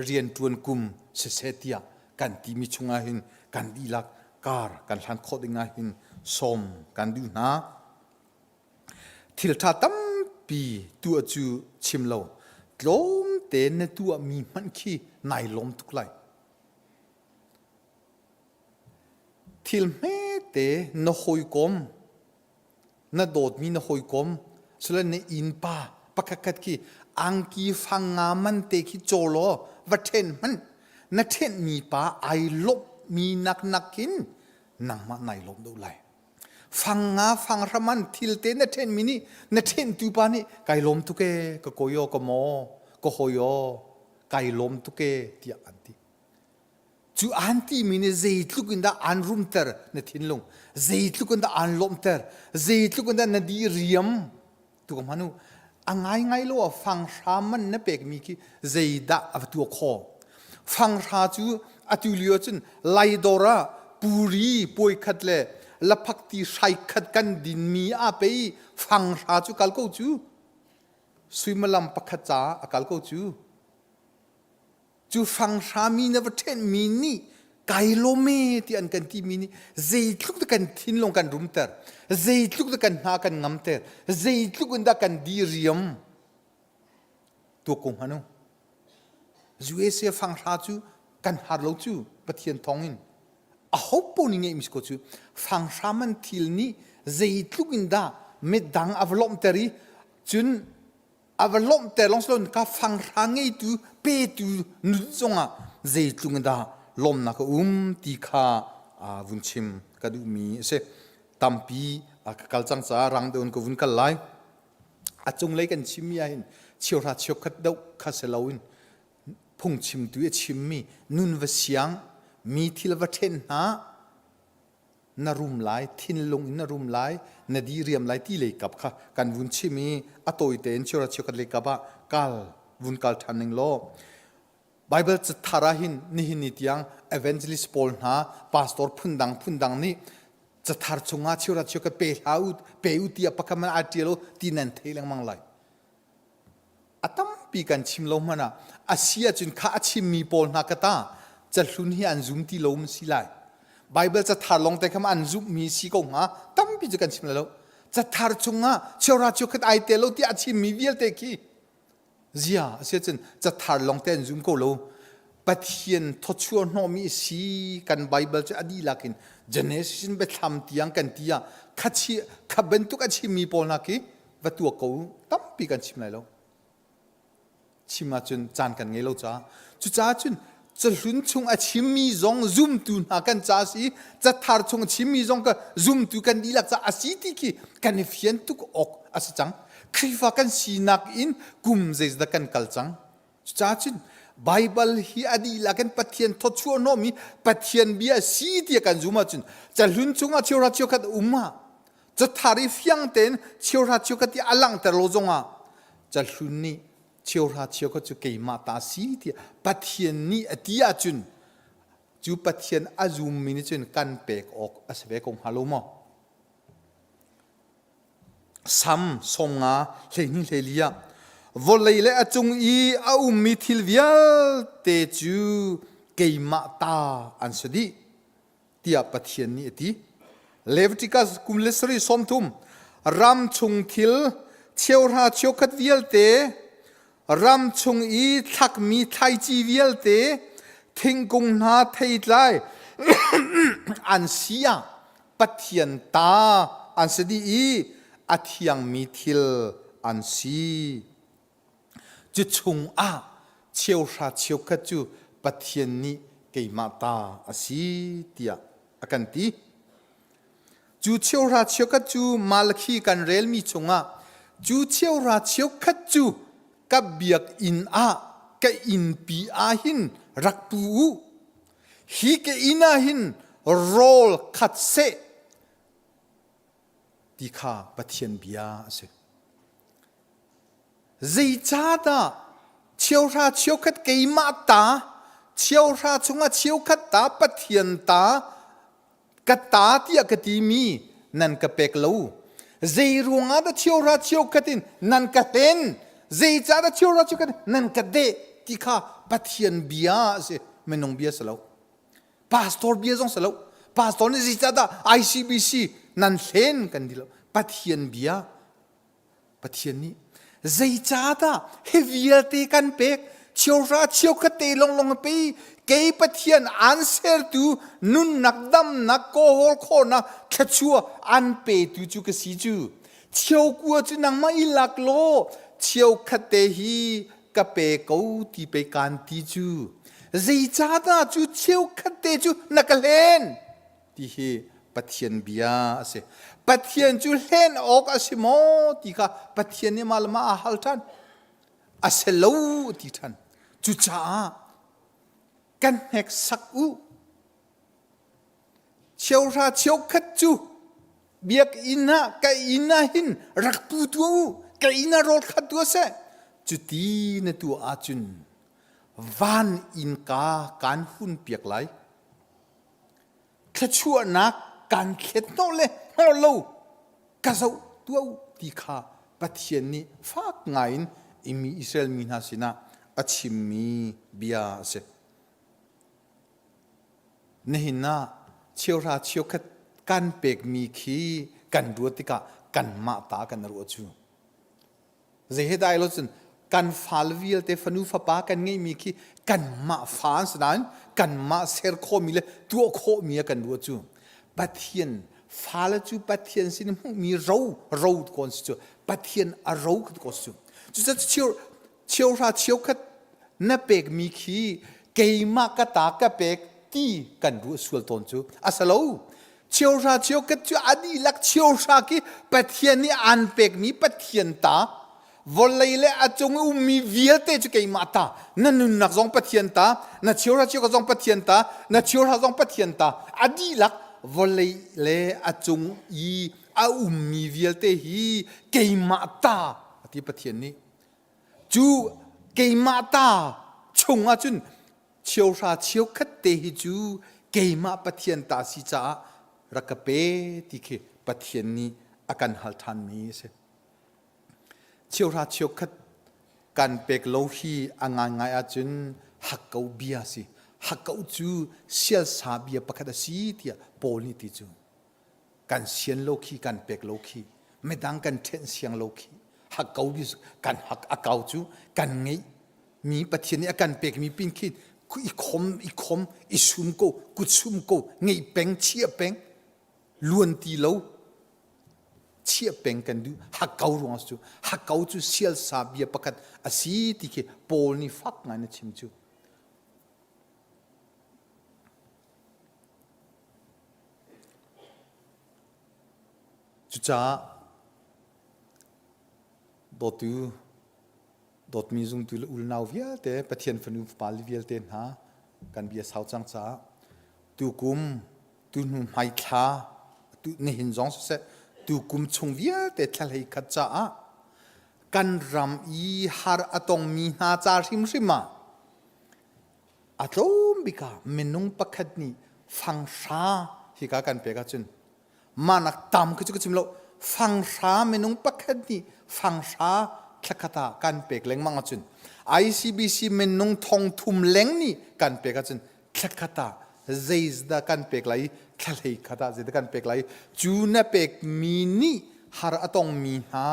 rianṭuan kum siseh tiah kan timi chungah hin kan dihlak kar kan hlan khawh dingah hin sawm kan duh hna. Thil ṭha tampi tuah cu chim lo, tlawmte na tuahmi hmanh khi nai lawm tuk lai. Thil hmete na hawikom, na dawtmi na hawikom, sule na innpa pakhatkhat khi angki fang nga man te khi caw law va ṭhen hmanh. Na ṭhenhmi pa ai lawmhmi naknak in nangmah nai lawm deuh lai. Fang nga fang hraman thil te na ṭhenmi nih na ṭhentu pa nih kai lawm tuk e ka kawi aw ka maw ka hawi aw kai lawm tuk e tiah an ti. Cu an timi nih zeitluk in dah an rumter na thinlung, zeitluk in dah an lawmhter, zeitluk in dah na di riam tu ka hman u. A ngaingai lo ah fanghra man na pekmi khi zeidah a va tuah khawh? Fanghra cu atu lio cun Laidawr ah puri puai khat le laphakti hrai khat kan dinmi a pei. Fanghra cu kal ko cu. Suimilam pakhat caah a kal ko cu. Cu fanghra mi na va ṭhenhmi nih kai lawm e ti an kan timi nih zeitluk dah kan thinlung kan rumter, zeitluk dah kan hna kan ngamter, zeitluk in dah kan diriam. Tuak ko hmanh u. USA fanghra cu kan har lo cu Pathian thawngin. Aho paoh nih ngeihmi si ko cu fanghra man thil nih zeitluk in dah midang a va lawmhter i cun a va lawmhter lawng si loin ka fanghra ngeitu petu nun zongah zeitluk in dah lawmnak a um ti kha vun chim ka duhmi a si. Tampi ka kal cang caah rang deuh in ka vun kal lai. A cunglei kan chimmi ahhin cheuhra cheukhat deuh kha si loin phungchimtu i a chimmi nun va siang, mi thil va ṭhen hna, na rum lai, thinlung in na rum lai, na diriam lai ti lei kap kha kan vun chim i a tawi tein cheuhra cheukhat lei kap ah kal vun kal ṭhan ning law Bible cathar ah hin nihin ni tiang evangelist pawl hna pastor phundang phundang nih cathar chungah cheuhra cheukhat pe hlah u pe u tiah pakhat man aa ṭial u ti nan thei lengmang lai. A tampi kan chim lo hmanh ah a si ahcun kha a chimmi pawl hna ka ta cahlun hi an zum ti lo ma si lai. Bible cathar lawng te kha ma an zumhmi si ko hnga tampi cu kan chim lai lo. Cathar chungah cheuhra cheukhat ai tel lo tiah a chimmi vialte khi Zia a si ahcun cathar lawng te an zum ko lo. Pathian thawchuah hnawhmi a si kan Bible cu a dihlak in Genesis in Biathlam tiang kan ti ah kha, kha bantuk a chimmi pawl hna khi va tuak ko u. Tampi kan chim lai lo. Chim ahcun caan kan ngei lo caah. Cucaah cun cahlun chung a chimmi zong zumtu hna kan ca a si cathar chung a chimmi zong ka zumtu kan dihlak ca a si ti khi kan i fian tuk awk a si cang Khrihfa kan sinak in kum zeizat kan kal cang cucaah cun Baibal hi a dihlak in Pathian thawchuah hnawhmi Pathian bia si tiah kan zum ahcun cahlun chungah cheuhra cheukhat um ah cathar i fiang tein cheuhra cheukhat i a langhter lo zongah cahlun nih cheuhra cheukhat cu keimah ta si tiah Pathian nih a ti ahcun cu Pathian a zummi nih cun kan pek awk a si ve ko hnga lo maw? Sam 50 12 hlei ah vawlei le a cung i a ummi thil vialte cu keimah ta an si dih tiah Pathian nih a ti. Leviticus kum le sarih 30 ram chung thil cheuhra cheukhat vialte ram chung i thlakmi thlaici vialte thingkung hna theitlai an si ah Pathian ta an si dih i a thiangmi thil an si. Cu chungah cheuhra cheukhat cu Pathian nih keimah ta a si tiah a kan ti. Cu cheuhra cheukhat cu Malakhi kan relmi chungah cu cheuhra cheukhat cu ka biakinn ah ka innpi ah hin rak pu u. Hi ka inn ah hin rawl khat seh ti kha Pathian bia a si. Zeicahdah cheuhra cheukhat keimah ta, cheuhra chungah cheukhat ta Pathian ta, ka ta tiah ka timi nan ka pek lo. Zei ruangah dah cheuhra cheukhat in nan ka hlen? Zeicahdah cheuhra cheukhat nan ka deh ti kha Pathian bia a si, minung bia si lo. Pastor bia zong si lo. Pastor nih zeicahdah ICBC nan hlen kan ti lo. Pathian bia Pathian nih zeicahdah hi vialte kan pek cheuhra cheukhat te longlong a pe kei Pathian an sertu nunnak damnak kawhawl khawhnak thluachuah an petu cu ka si cu cheukua cu nangmah i lak law cheukhat te hi ka pe ko ti pei kaan ti cu zeicahdah cu cheukhat te cu na ka hlen ti hi Pathian bia a si. Pathian cu hlen awk a si maw ti kha Pathian nih mah le mah aa hal ṭhan. A si lo a ti ṭhan. Cucaah kan hneksak u. Cheuhra cheukhat cu biakinn ah ka inn ah hin rak pu tuah u. Ka inn ah rawl khat tuah seh. Cuti na tuah ahcun van innka kaan hun piak lai. Thluachuahnak kan thlet hnawh le hnawh lo ka zoh tuah u. ti kha Pathian nih fak ngaiin imi Israel mi hna sinah a chimmi bia a si. Nihin ah cheuhra cheukhat kan pekmi khi kan ruat tikah kanmah ta kan ruah cu. Zei he dai lo cun kan fal vialte fanu fapa kan ngeihmi khi kanmah fa an si nain kanmah ser khawhmi le tuah khawhmi ah kan ruah cu. Pathian fale cu Pathian sin hmuhmi ro ro ko an si cu. Pathian a ro ko si cu. Cucaah cheu cheuhra cheukhat na pekmi khi keimah ka ta ka pek ti kan ruah sual tawn cu a si lo. Cheuhra cheukhat cu a dihlak cheuhra khi Pathian nih aan pekmi Pathian ta vawlei le a cung i ummi vialte cu keimah ta na nunnak zong Pathian ta na cheuhra cheukhat zong Pathian ta na cheuhra zong Pathian ta a dihlak vawlei le a cung i a ummi vialte hi keimah ta ati Pathian nih cu keimah ta chung ahcun cheuhra cheukhat te hi cu keimah Pathian ta si caah rak ka pe ti khi Pathian nih a kan hal ṭhanmi a si. Cheuhra cheukhat kan pek lo hi a ngaingai ahcun hakkau bia a si. Hakkau cu sialsa bia pakhat a si tiah Paul nih ti cu. Kan sian lo khi kan pek lo khi midang kan ṭhenh siang lo khi hakkau bi kan hak a kau cu kan ngeih mi Pathian nih a kan pekmi pin khi i khom i khom i sum ko kut sum ko ngeih peng chia peng luan ti lo chia peng kan duh hakkau ruang cu hakkau cu sialsa bia pakhat a si ti khi Paul nih fak ngai na chim cu Cucaah dawtu dawtmi zungtu le ulnau vialte Pathian fanu fapa vialte hna kan bia sau cang caah tukum tuhnu hmaithla tu nihin zong siseh tukum chung vialte thla khat caah kan ram i har a tongmi hna ca hrimhrim ah a tlawm bik ah minung pakhat nih fanghra hika kan pek ahcun mahnak tam khi cu ka chim lo fanghra minung pakhat nih fanghra thlakhat ah kan pek lengmang ahcun ICBC minung thong thum leng nih kan pek ahcun thlakhat ah zeizdah kan pek lai thlahlei khat ah zeidah kan pek lai cu na pek mi nih har a tongmi hna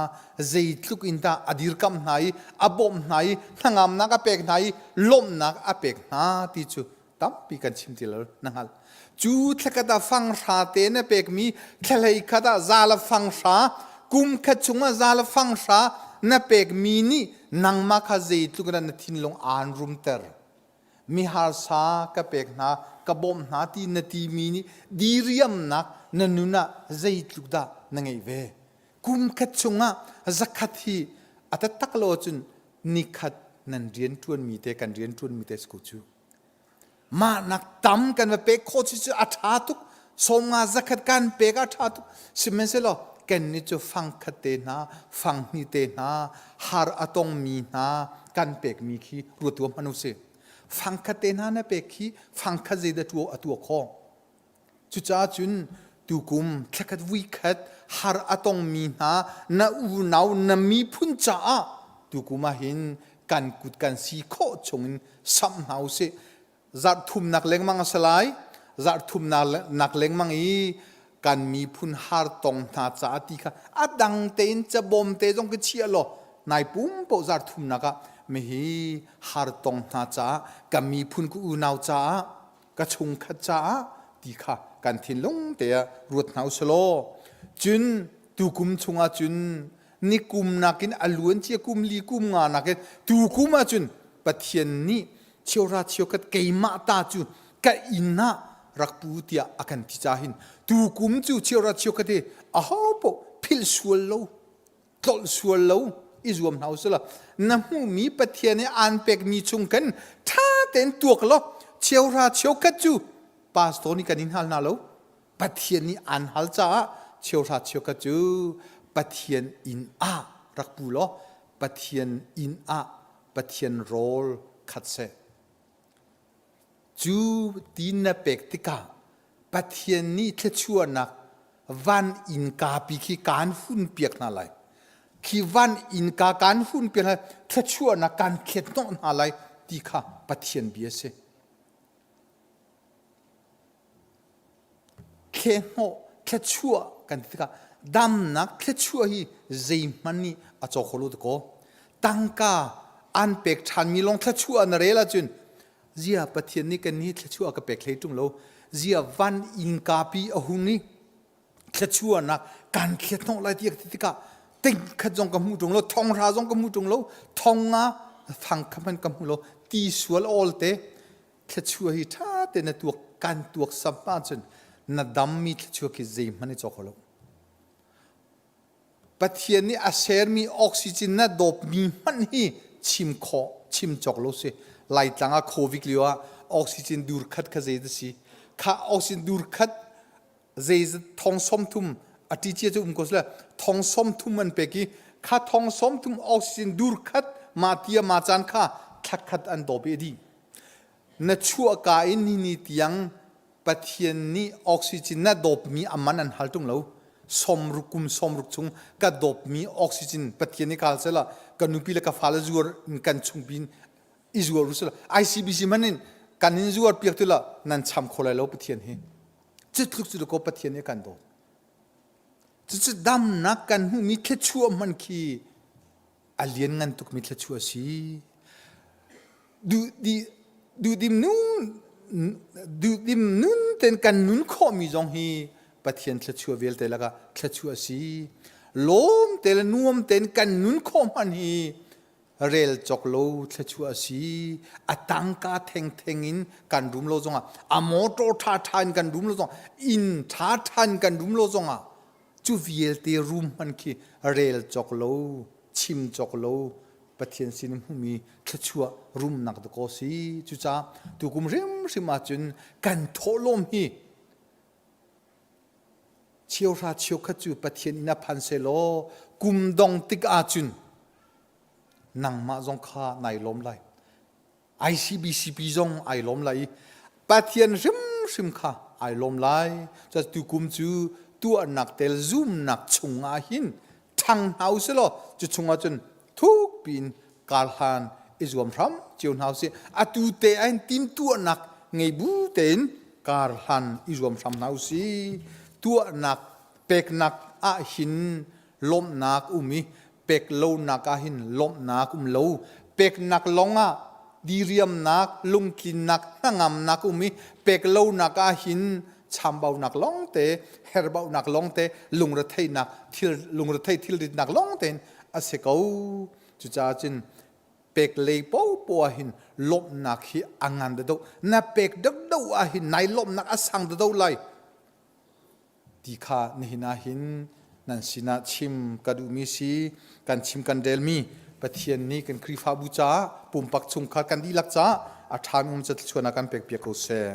zeitluk in dah a dirkamh hna i a bawmh hna i hnangamnak a pek hna i lawmhnak a pek hna ti cu tampi kan chim ti lo na hngalh cu thlakhat ah fanghra te na pekmi thlahlei khat ah zala fanghra kum khat chungah zala fanghra na pekmi nih nangmah kha zeitluk in na thinlung aan rumter miharsa ka pek hna ka bawmh hna ti na timi nih diriamnak na nun ah zeitluk dah na ngeih ve kum khat chungah zakhat hi a taktak lo cun nikhat nan rian ṭuanmi te kan rian ṭuanmi te si ko cu mah nak tam kan va pek khawh cu cu a ṭha tuk sawmnga zakhat kan pek a ṭha tuk sihmanhsehlaw kan nih cu fangkhat te hna fanghni te hna har a tongmi hna kan pekmi khi ruat tuah hmanh usih fangkhat te hna na pek khi fangkhat zeidah ṭuo a tuah khawh cucaah cun tukum thlakhat vuikhat har a tongmi hna na unau na miphun caah tukum ah hin kan kut kan si khawh chungin samh hna usih zarh thumnak lengmang a si lai zarh thumnak lengmang i kan miphun har tong hna caah ti kha a dang tein cabawm te zong ka chia law nai pum paoh zarh thumnak ah mihi har tong hna caah ka miphun ka unau caah ka chungkhat caah ti kha kan thinlung te ah ruat hna usih law cun tukum chungah cun nikum nakin a luan cia kum li kum nga nakin tukum ah cun Pathian nih cheuhra cheukhat keimah ta cu ka inn ah rak pu tiah a kan ti ca hin tukum cu cheuhra cheukhat hi aho paoh philh sual lo tlolh sual lo i zuam hna usih law na hmuhmi Pathian i aan pekmi chung khan ṭha tein tuak law cheuhra cheukhat cu pastor nih kan in hal hna lo Pathian nih aan hal caah cheuhra cheukhat cu Pathian inn ah rak pu law Pathian inn ah Pathian rawl khat seh. Cu ti na pek tikah Pathian nih thluachuahnak van innka pi khi kaan hun piak hna lai. Khi van innka kan hun piak lai, thluachuahnak kan thlet hnawh hna lai ti kha Pathian bia a si. Thlehnawh, thluachuah kan ti tikah damnak thluachuah hi zeihmanh nih a caw kho lo dakaw. Tangka an pek ṭhanmi lawng thluachuah na rel ahcun zia Pathian nih kan hi thluachuah ka pek hlei ṭung lo. Zia van innka pi a hung i thluachuahnak kan thlet hnawh lai ti ka ti tikah ting khat zong ka hmu ṭung lo, thong hra zong ka hmu ṭung lo, thong nga fang kha hmanh ka hmu lo, ti sual awl te thluachuah hi ṭha tein na tuak kan tuak sam ahcun na dammi thluachuah khi zeihmanh i cawk lo. Pathian nih a sermi oxygen na dawpmi hmanh hi chim khawh chim cawk lo si. Laitlang ah COVID lio ah oxygen dur khat kha zei si. Kha oxygen dur khat zeizat thong 30 a ṭi cia cu um ko sila thong 30 an pek i kha thong 30 oxygen dur khat ma tia ma caan kha thla khat an dawp i a dih na chuahka in ni ni tiang Pathian nih oxygen na dawpmi a man an hal ṭung lo somruk kum somruk chung ka dawpmi oxygen Pathian nih kaal sela ka nupi le ka fale zuar in kan chungpi i zuar u sila ICBC man in kan in zuar piak tu la nan cham kho lai lo Pathian hi cu tluk cu ko Pathian nih kan dawt cucu damnak kan hmuhmi thluachuah hman khi a lian ngan tukmi thluachuah a si duhdim nun duhdim nun ten kan nun khawhmi zong hi Pathian thluachuah vialte lakah thluachuah a si lawm te le nuam tein kan nun khawh hman hi rel cawk lo thluachuah a si a tangka thengtheng in kan rum lo zongah a motor ṭha ṭha in kan rum lo zongah inn ṭha ṭha in kan rum lo zongah cu vialte rum hman khi rel cawk lo chim cawk lo Pathian sin hmumi thluachuah rumnak dakaw si cucaah tukum hrimhrim ahcun kan thawhlawm hi cheuhra cheukhat cu Pathian inn ah phan sehlaw kum dong tik ahcun nangmah zong kha nai lawm lai ICBCP zong ai lawm lai i Pathian hrimhrim kha ai lawm lai cu tukum cu tuahnak tel zumnak chung ah hin ṭhang hna u sih law cu chung ah cun thuk piin karhlan i zuam hram cio hna usih atu te ahhin timtuahnak ngei bu tein karhlan i zuam hram hna usih tuahnak peknak ahhin lawmhnak um i pek lonak ahhin lawmhnak um lo peknak lawng ah diriamnak lungtlinnak hnangamnak um i pek lonak ahhin chambaunak lawngte herbaunak lawngte lungretheihnak thil lungrethei thilritnak lawngte in a si ko Cucaah cun pek lei popoh ah hin lawmhnak hi a ngan deuh. Na pek deuhdeuh ah hin nai lawmhnak a sang deuh lai ti kha nihin ah hin nan sinah chim ka duhmi si kan chim kan relmi Pathian nih kan Khrihfabu caah pumpak chungkhar kan dihlak caah a ṭha um ca thluachuah kan pek piak ko seh.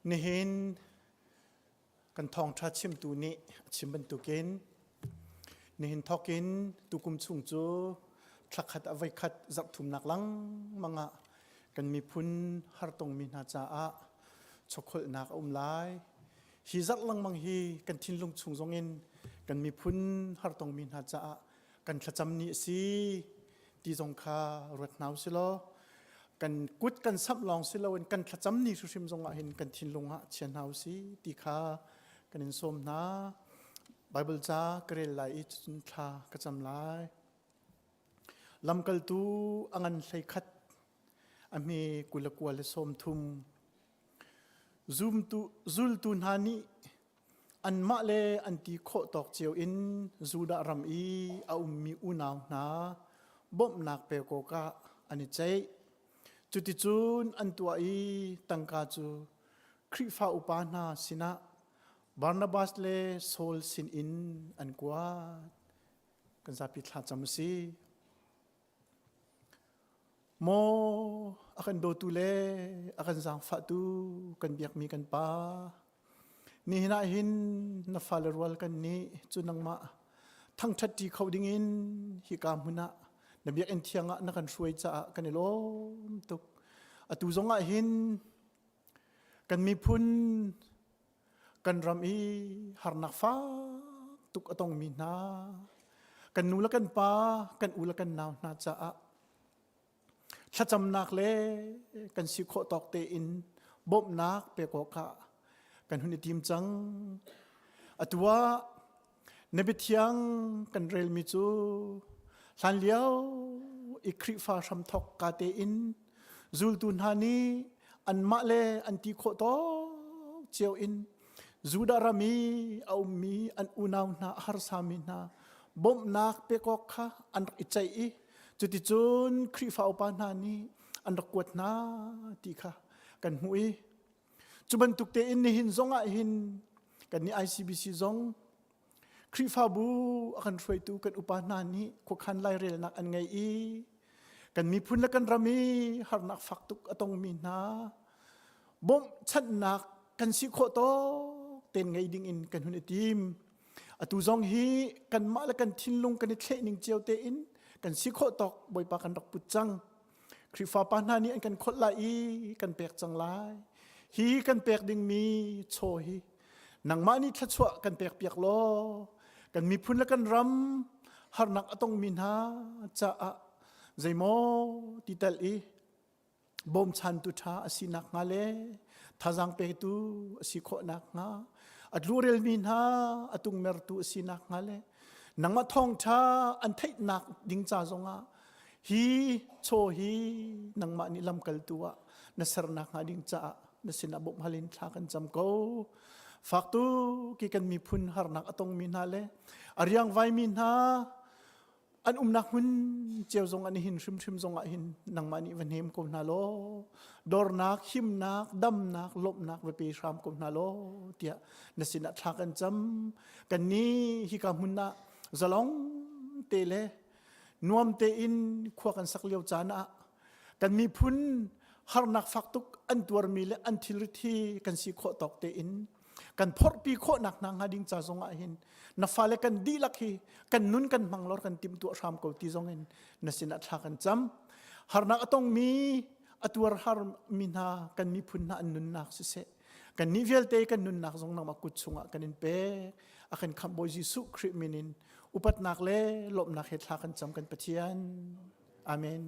Nihin kan thawngṭha chimtu nih a chim bantukin nihin thawkin tukum chung cu thlakhat a voikhat zarhthumnak lengmang ah kan miphun hartongmi hna caah chawkholhnak a um lai. Hi zarh lengmang hi kan thinlung chung zongin kan miphun hartongmi hna caah kan thlacam ni a si ti zong kha ruat hna usih law kan kut kan samh lawng si loin kan thlacam ni hrimhrim zong ah hin kan thinlung ah chia hna usih ti kha kan in sawm hna. Bible ca ka rel lai i cun thla ka cam lai. Lamkaltu a ngan 11 a hme 29 le 30 Zumtu zultu hna nih Anmah le an ti khawh tawk cio in Judah ram i a ummi unau hna bawmhnak pek awkah an i ceih. Cuticun an tuah i tangka cu Khrihfa upa hna sinah Barnabas le Saul sinin an kuat. Kan zapi thlacam a si. Maw a kan dawtu le a kan zaangfahtu kan biakmi kan Pa, nihin ah hin na fale rual kan nih cu nangmah thangṭhatṭi kho dingin hika hmun ah na biakinn thiang ah na kan hruai caah kan i lawm tuk. Atu zong ah hin kan miphun kan ram i harnak fak tuk a tongmi hna kan nu le kan pa kan u le kan nau hna caah thlacamnak le kan si khawh tawk tein bawmhnak pek awkah kan hun i tim cang. Atu ah na biathiang kan relmi cu hlanlio i Khrihfa hramthawk ka tein zultu hna nih anmah le an ti khawh tawk cio in Judah ram i a ummi an unau hna a harsami hna bawmhnak pek awk kha an rak i ceih i cuticun Khrihfa upa hna nih an rak kuat hna ti kha kan hmuh i cu bantuk tein nihin zong ah hin kan nih ICBC zong Khrihfabu a kan hruaitu kan upa hna nih khuakhan lairelnak an ngei i kan miphun le kan ram i harnak fak tuk a tongmi hna bawmhchanhnak kan si khawh tawk ten ngei ding in kan hun i tim. Atu zong hi kanmah le kan thinlung kan i thleh ning cio tein kan si khawh tawk Bawipa kan rak put cang. Khrihfa pa hna nih an kan kholh lai i kan pek cang lai. Hi kan pek dingmi chaw hi nangmah nih thluachuah kan pek piak law kan miphun le kan ram harnak a tongmi hna caah zeimaw ti tel i bawmchantu ṭha a si nakhnga le thazaang petu a si khawh nakhnga a tlurelmi hna a tungmertu a si nakhnga le nangmah thawngṭha an theihnak ding ca zongah hi chaw hi nangmah nih lamkaltu ah na ser nakhnga ding caah na sinah bawmh hal in thla kan cam ko. Faktu ki kan miphun harnak a tongmi hna le a riangvaimi hna an umnak hmun cio zong an hin hrimhrim zong ah hin nangmah nih va hnem ko hna law dornak himnak damnak lawmhnak va pe hram ko hna law tiah na sinah thla kan cam kan ni hika hmun ah zalong te le nuam tein khua kan sak lio caan ah kan miphun harnak fak tuk an tuarmi le an thilrit hi kan si khawh tawk tein kan phorhpi khawhnak hna hnga ding ca zong ah hin na fale kan dihlak hi kan nun kan hmang lor kan timhtuah hram ko ti zong in na sinah thla kan cam harnak a tongmi a tuar har mi hna kan miphun hna an nunnak siseh kan nih vialte kan nunnak zong nangmah kut chungah kan in pek a kan khamh Bawi Jesuh Khrih min in upatnak le lawmhnak he thla kan cam kan Pathian amen.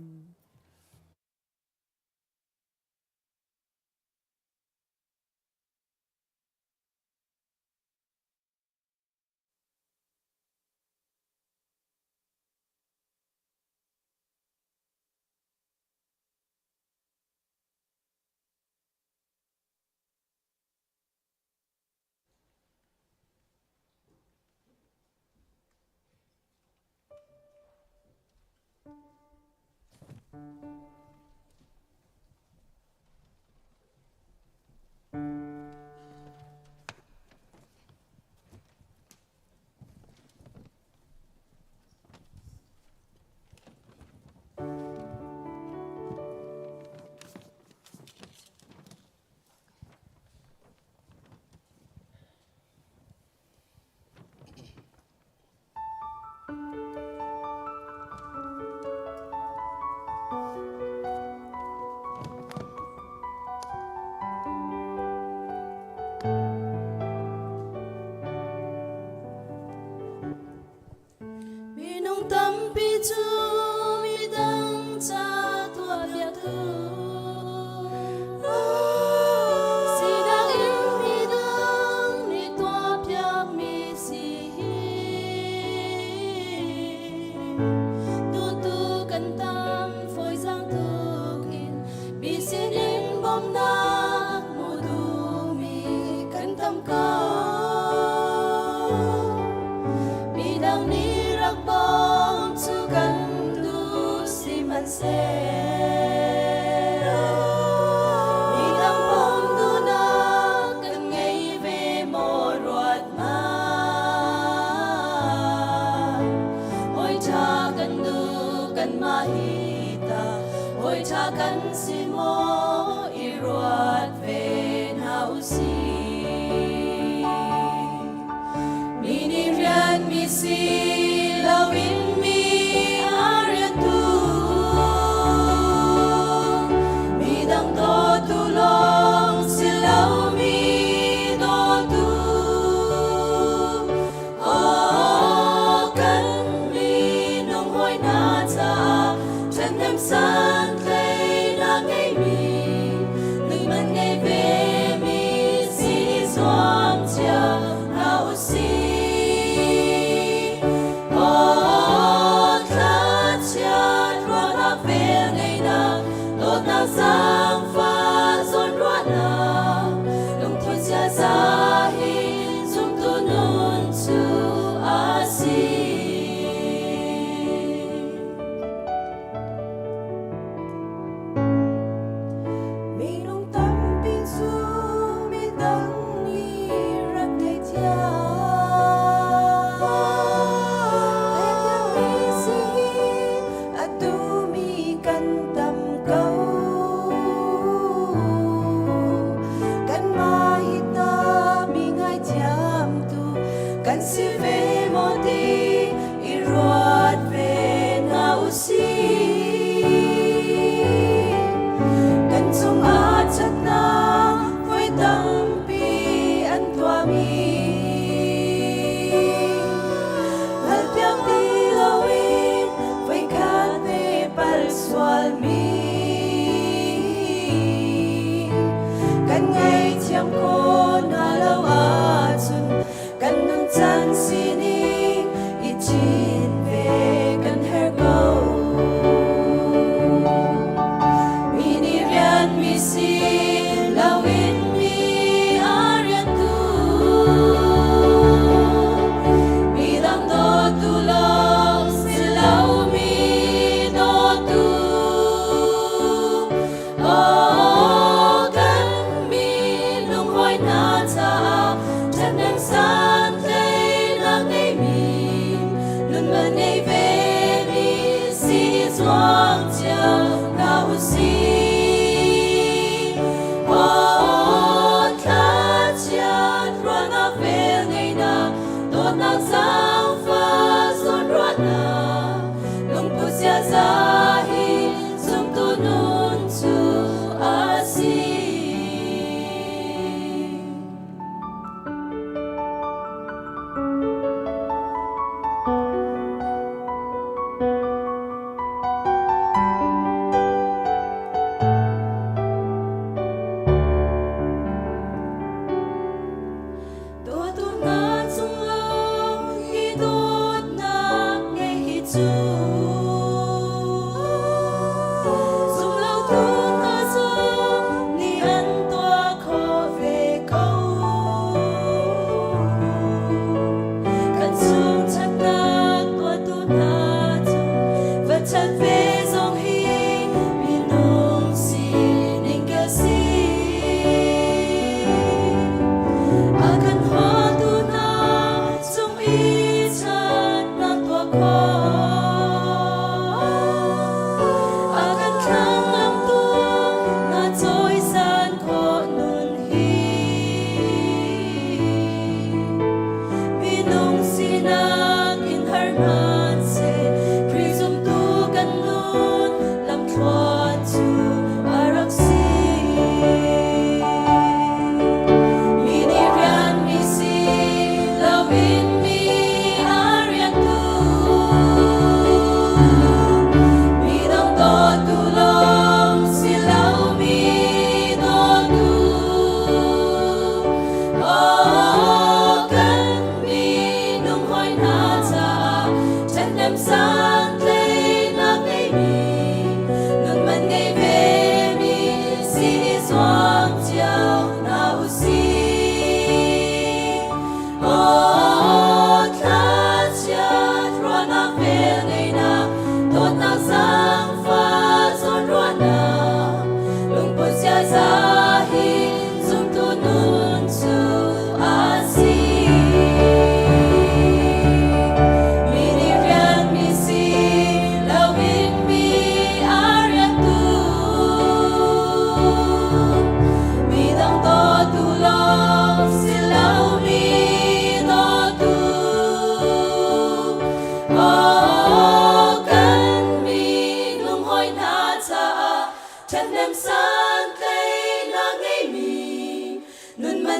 Kan tam fawi tuk in mi sinin bawmhnak hmu duhmi kan tam ko. Midang nih rak bawm cu kan duh sihmanhseh midang bawm duhnak kan ngei ve maw ruat hmanh. Hawi ṭha kan duh kanmah hi ta hawi ṭha kan si maw i ruat ve hna u sih. Mi nih rian mi si loin mi a rian tu midang dawtu lawng si lomi dawtu. Aw, kan minung hawi hna caah ṭhahnem santlaihnak ngeimi nunman ngei vemi si i zuam cio hna u sih. Aw, thlachiat ruahnak vel ngeihnak dawtnak zaangfah zawnruahnak lungthin ziaza hi zumtu nun cu a si. Minung tampi cu midang nih rak theithiam. Theithiammi si hi a duhmi kan tam ko. Kanmah hi ta mi ngaithiamtu kan si ve maw ti i ruat ve hna u sih. Kan cungah ṭhatnak voi tampi an tuahmi hngalhpiak ti loin voikhat te pal sualmi kan ngaihthiam khawh hna lo ahcun kan nuncan sining i ṭin ve kan herh ko. Mi nih rian mi si loin mi a riantu midang dawtu lawng si lomi dawtu. Aw, kan minung hawi hna caah ṭhathnem santlaihnak ngeimi nunman ngei vemi si zuam cio hna u sih. Aw, thlachiat ruahnak vel ngeihnak dawtnak zaangfah zawnruahnak lungput ziaza hi zumtu nun cu a si.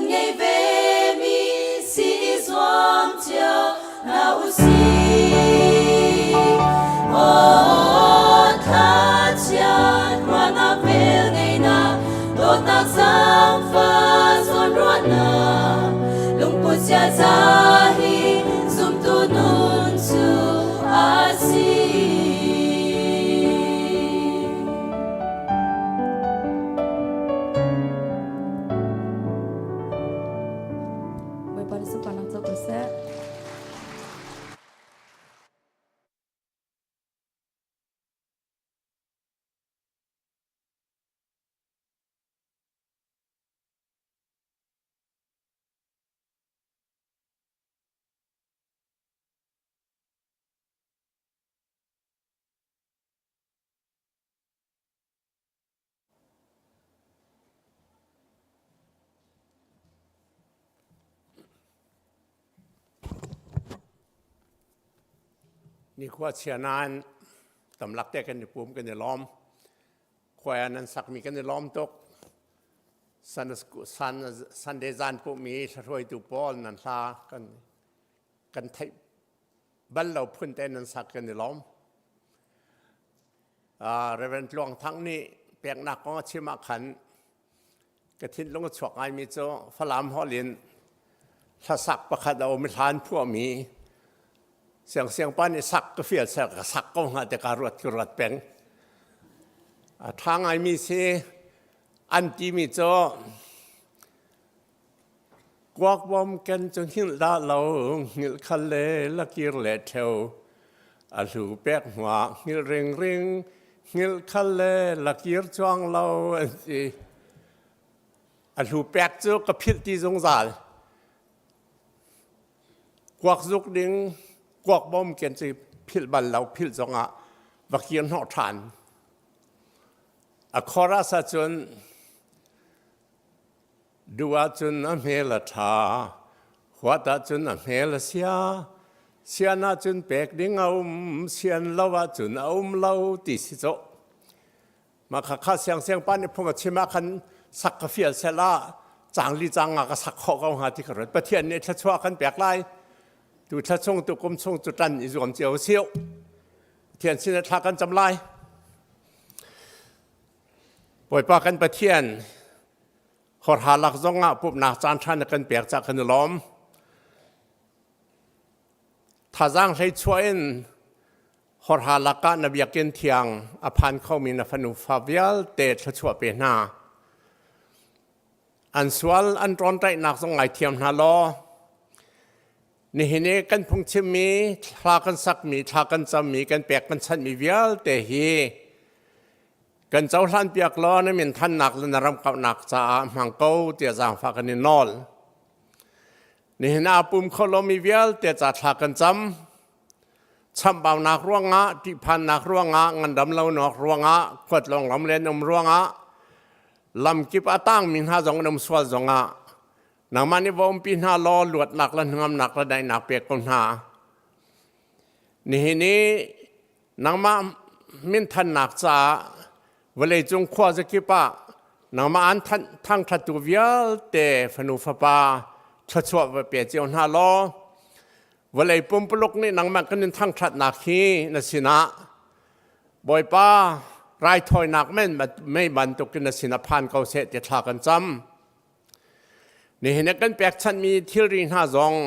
ngei ve mi si i zuam cio hna u sih. Aw thlachiat ruahnak vel ngeihnak dawtnak zaangfah zawnruahnak lungput ziaza hi zumtu nun cu a si. Bawipa nih sunparnak co ko seh. Nikhua chia nain tamlak te kan i pum kan i lawm. Khuai ah nan sakmi kan i lawm tuk. Sunday zan pummi hlahruaitu pawl nan hla kan kan theih bal lo phun te nan sak kan i lawm. Reverend Tluang Thang nih peknak kong a chim ah khan ka thinlung a chuak ngaimi cu Falam holh in hlasak pakhat a um i hlan phuahmi siangsiang pa nih sak ka fial sel ka sak ko hnga te ka ruat ka ruat peng. A ṭha ngaimi si an timi cu Kuakbawm ken cu hngilh dah lo, hngilh khal le lakir le ṭheo. A hlu pek hnuah hngilh ringring, hngilh khal le lakir cuang lo an ti. A hlu pek cu ka philh ti zungzal. Kuak zuk ding kuakbawm ken cu philh bal lo, philh zongah va kir hnawh ṭhan. A chorus ahcun Duh ahcun a hmel a ṭha, huat ahcun a hmel a sia. Sian ahcun pek ding a um, sian lo ahcun a um lo ti si cawh. Mah kha kha siangsiang pa nih phung a chim ah khan sak ka fial sel ah cangli cang nga ka sak khawh ko hnga ti ka ruat. Pathian nih thluachuah kan pek lai. Tu thla chung tu kum chung cu ṭan i zuam cio siu. Pathian sin ah thla kan cam lai. Bawipa kan Pathian, horha lak zongah pumhnak caan ṭha na kan pek cah kan i lawm. Thazaang hlei chuah in horha lakah na biakinn thiang a phan khomi na fanu fa vialte thluachuah pe hna. An sual an ṭawnṭaihnak zong ngaithiam hna law Nihin i kan phungchimmi, thla kan sakmi, thla kan cammi, kan pek kan chanhmi vialte hi kan cohlan piak law na min thannak le na ram kauhnak caah hmang ko tiah zaangfah kan i nawl. Nihin ah pum kho lomi vialte ca thla kan cam. Chamhbaunak ruangah, ṭihphannak ruangah, ngandam lonak ruangah, khuatlawng lam le um ruangah, lamkip a tangmi hna zong an um sual zongah Nangmah nih va umpi hna law luatnak le hnangamnak le daihnak pek ko hna. Nihin i nangmah minthannak caah vawleicung khua zakip ah nangmah an thangṭhattu vialte fanu fapa thluachuah va pe cio hna law vawlei pumpuluk nih nangmah kan in thangṭhatnak hi na sinah Bawipa raithawinak men mei bantukin na sinah phan ko seh ti thla kan cam. Nihin ah kan pekchanhmi thilri hna zong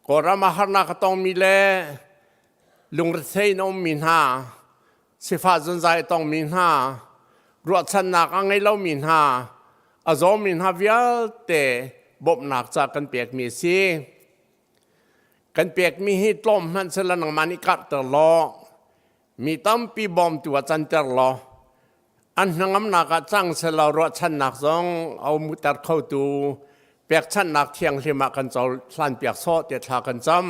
Kawlram ah harnak a tongmi le lungrethei in a ummi hna, sifah zunzai a tongmi hna, ruahchannak a ngei lomi hna, a zawmi hna vialte bawmhnak ca kan pekmi a si. Kan pekmi hi tlawm hmanh sehla nangmah nih karhter law mi tampi bawmtu ah canter law an hnangamnak ah cang selaw ruahchannak zong a umter khotu pekchanhnak thianghlim ah kan cohlan piak sawh tiah thla kan cam.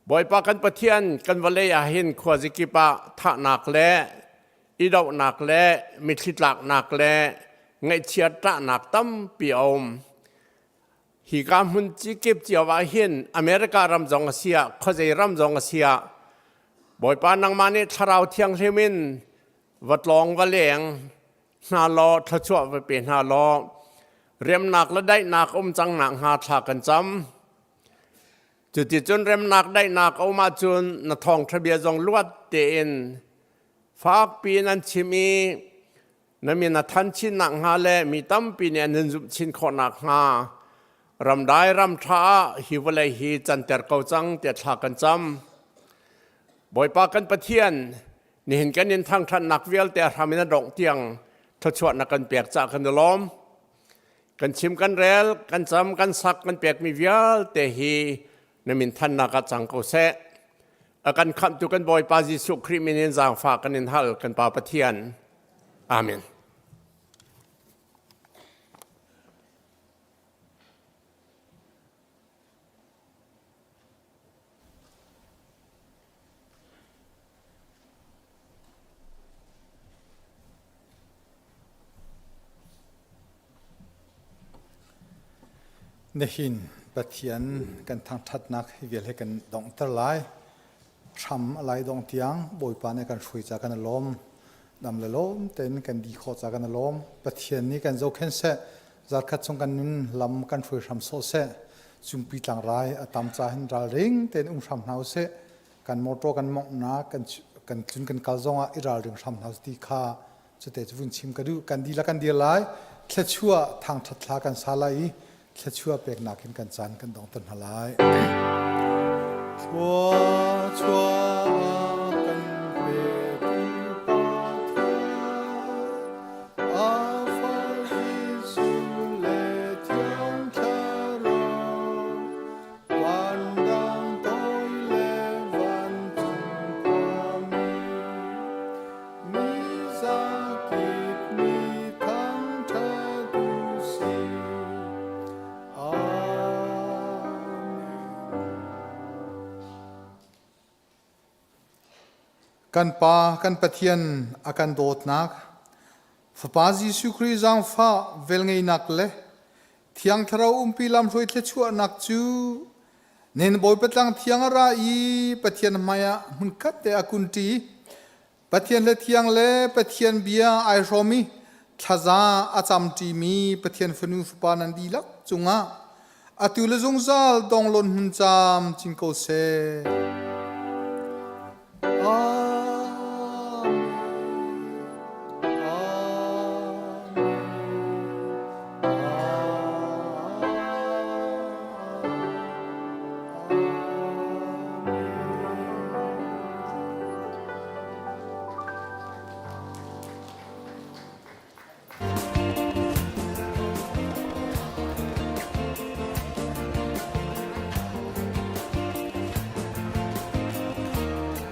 Bawipa kan Pathian kan vawlei ah hin khuazikip ah thahnak le i dohnak le mitthli tlaknak le ngaihchiat ṭahnak tampi a um. Hika hmun cikip cio ah hin America ram zong a si ah khuazei ram zong a si ah Bawipa nangmah nih thlarau thianghlim in va tlawng va leng hna law thluachuah va pe hna law. Remnak le daihnak um cang nak hnga thla kan cam. Cuticun remnak daihnak a um ahcun na thawngṭha bia zong luat tein fakpi in an chim i na min a than chin nakhnga le mi tampi nih an in zumh chin khawh nakhnga ramdai ram ṭha ah hi vawlei hi canter ko cang tiah thla kan cam. Bawipa kan Pathian, nihin kan in thangṭhatnak vialte a hram in a dongh tiang thluachuah na kan pek caah kan i lawm. Kan chim kan rel, kan cam, kan sak, kan pekmi vialte hi na min thannak ah cang ko seh. A kan khamhtu kan Bawipa Jesuh Khrih min in zaangfah kan in hal kan Pa Pathian. Amen. Nihin Pathian kan thangṭhatnak hi vial he kan donghter lai. Hram a lai dong tiang Bawipa nih kan hruai ca kan i lawm. Dam le lawm tein kan di khawh ca kan i lawm. Pathian nih kan zohkhenh seh. Zarkhat chung kan nun lam kan hruai hram sawh seh. Cungpi tlangrai a tam ca hin ralring tein um hram hna usih. Kan motor kan monghnak kan kan tlun kan kal zongah i ralring hram hna ti kha cute cu vun chim ka duh. Kan dihlak kan dir lai. Thluachuah thangṭhat thla kan sa lai i thluachuah peknak in kan caan kan dongter hna lai. Thluachuah kan petu Pathian, a far Jesuh le Thiang Thlarau, Vandang toi le vancung khuami, mi zakip mi thangṭhat u sih. Amen. Kan Pa, kan Pathian a kan dawtnak, Fapa Jesuh Khrih zaangfah velngeihnak le Thiang Thlarau umpi lamhruai thluachuahnak cu nen Bawipa tlang thiang a ra i Pathian hmaiah hmunkhat te a kunṭi. Pathian le thiang le Pathian bia ai hrawm i thlaza a camṭimi Pathian fanu fapa nan dihlak cungah atu le zungzal donglawn hmun caam cin ko seh.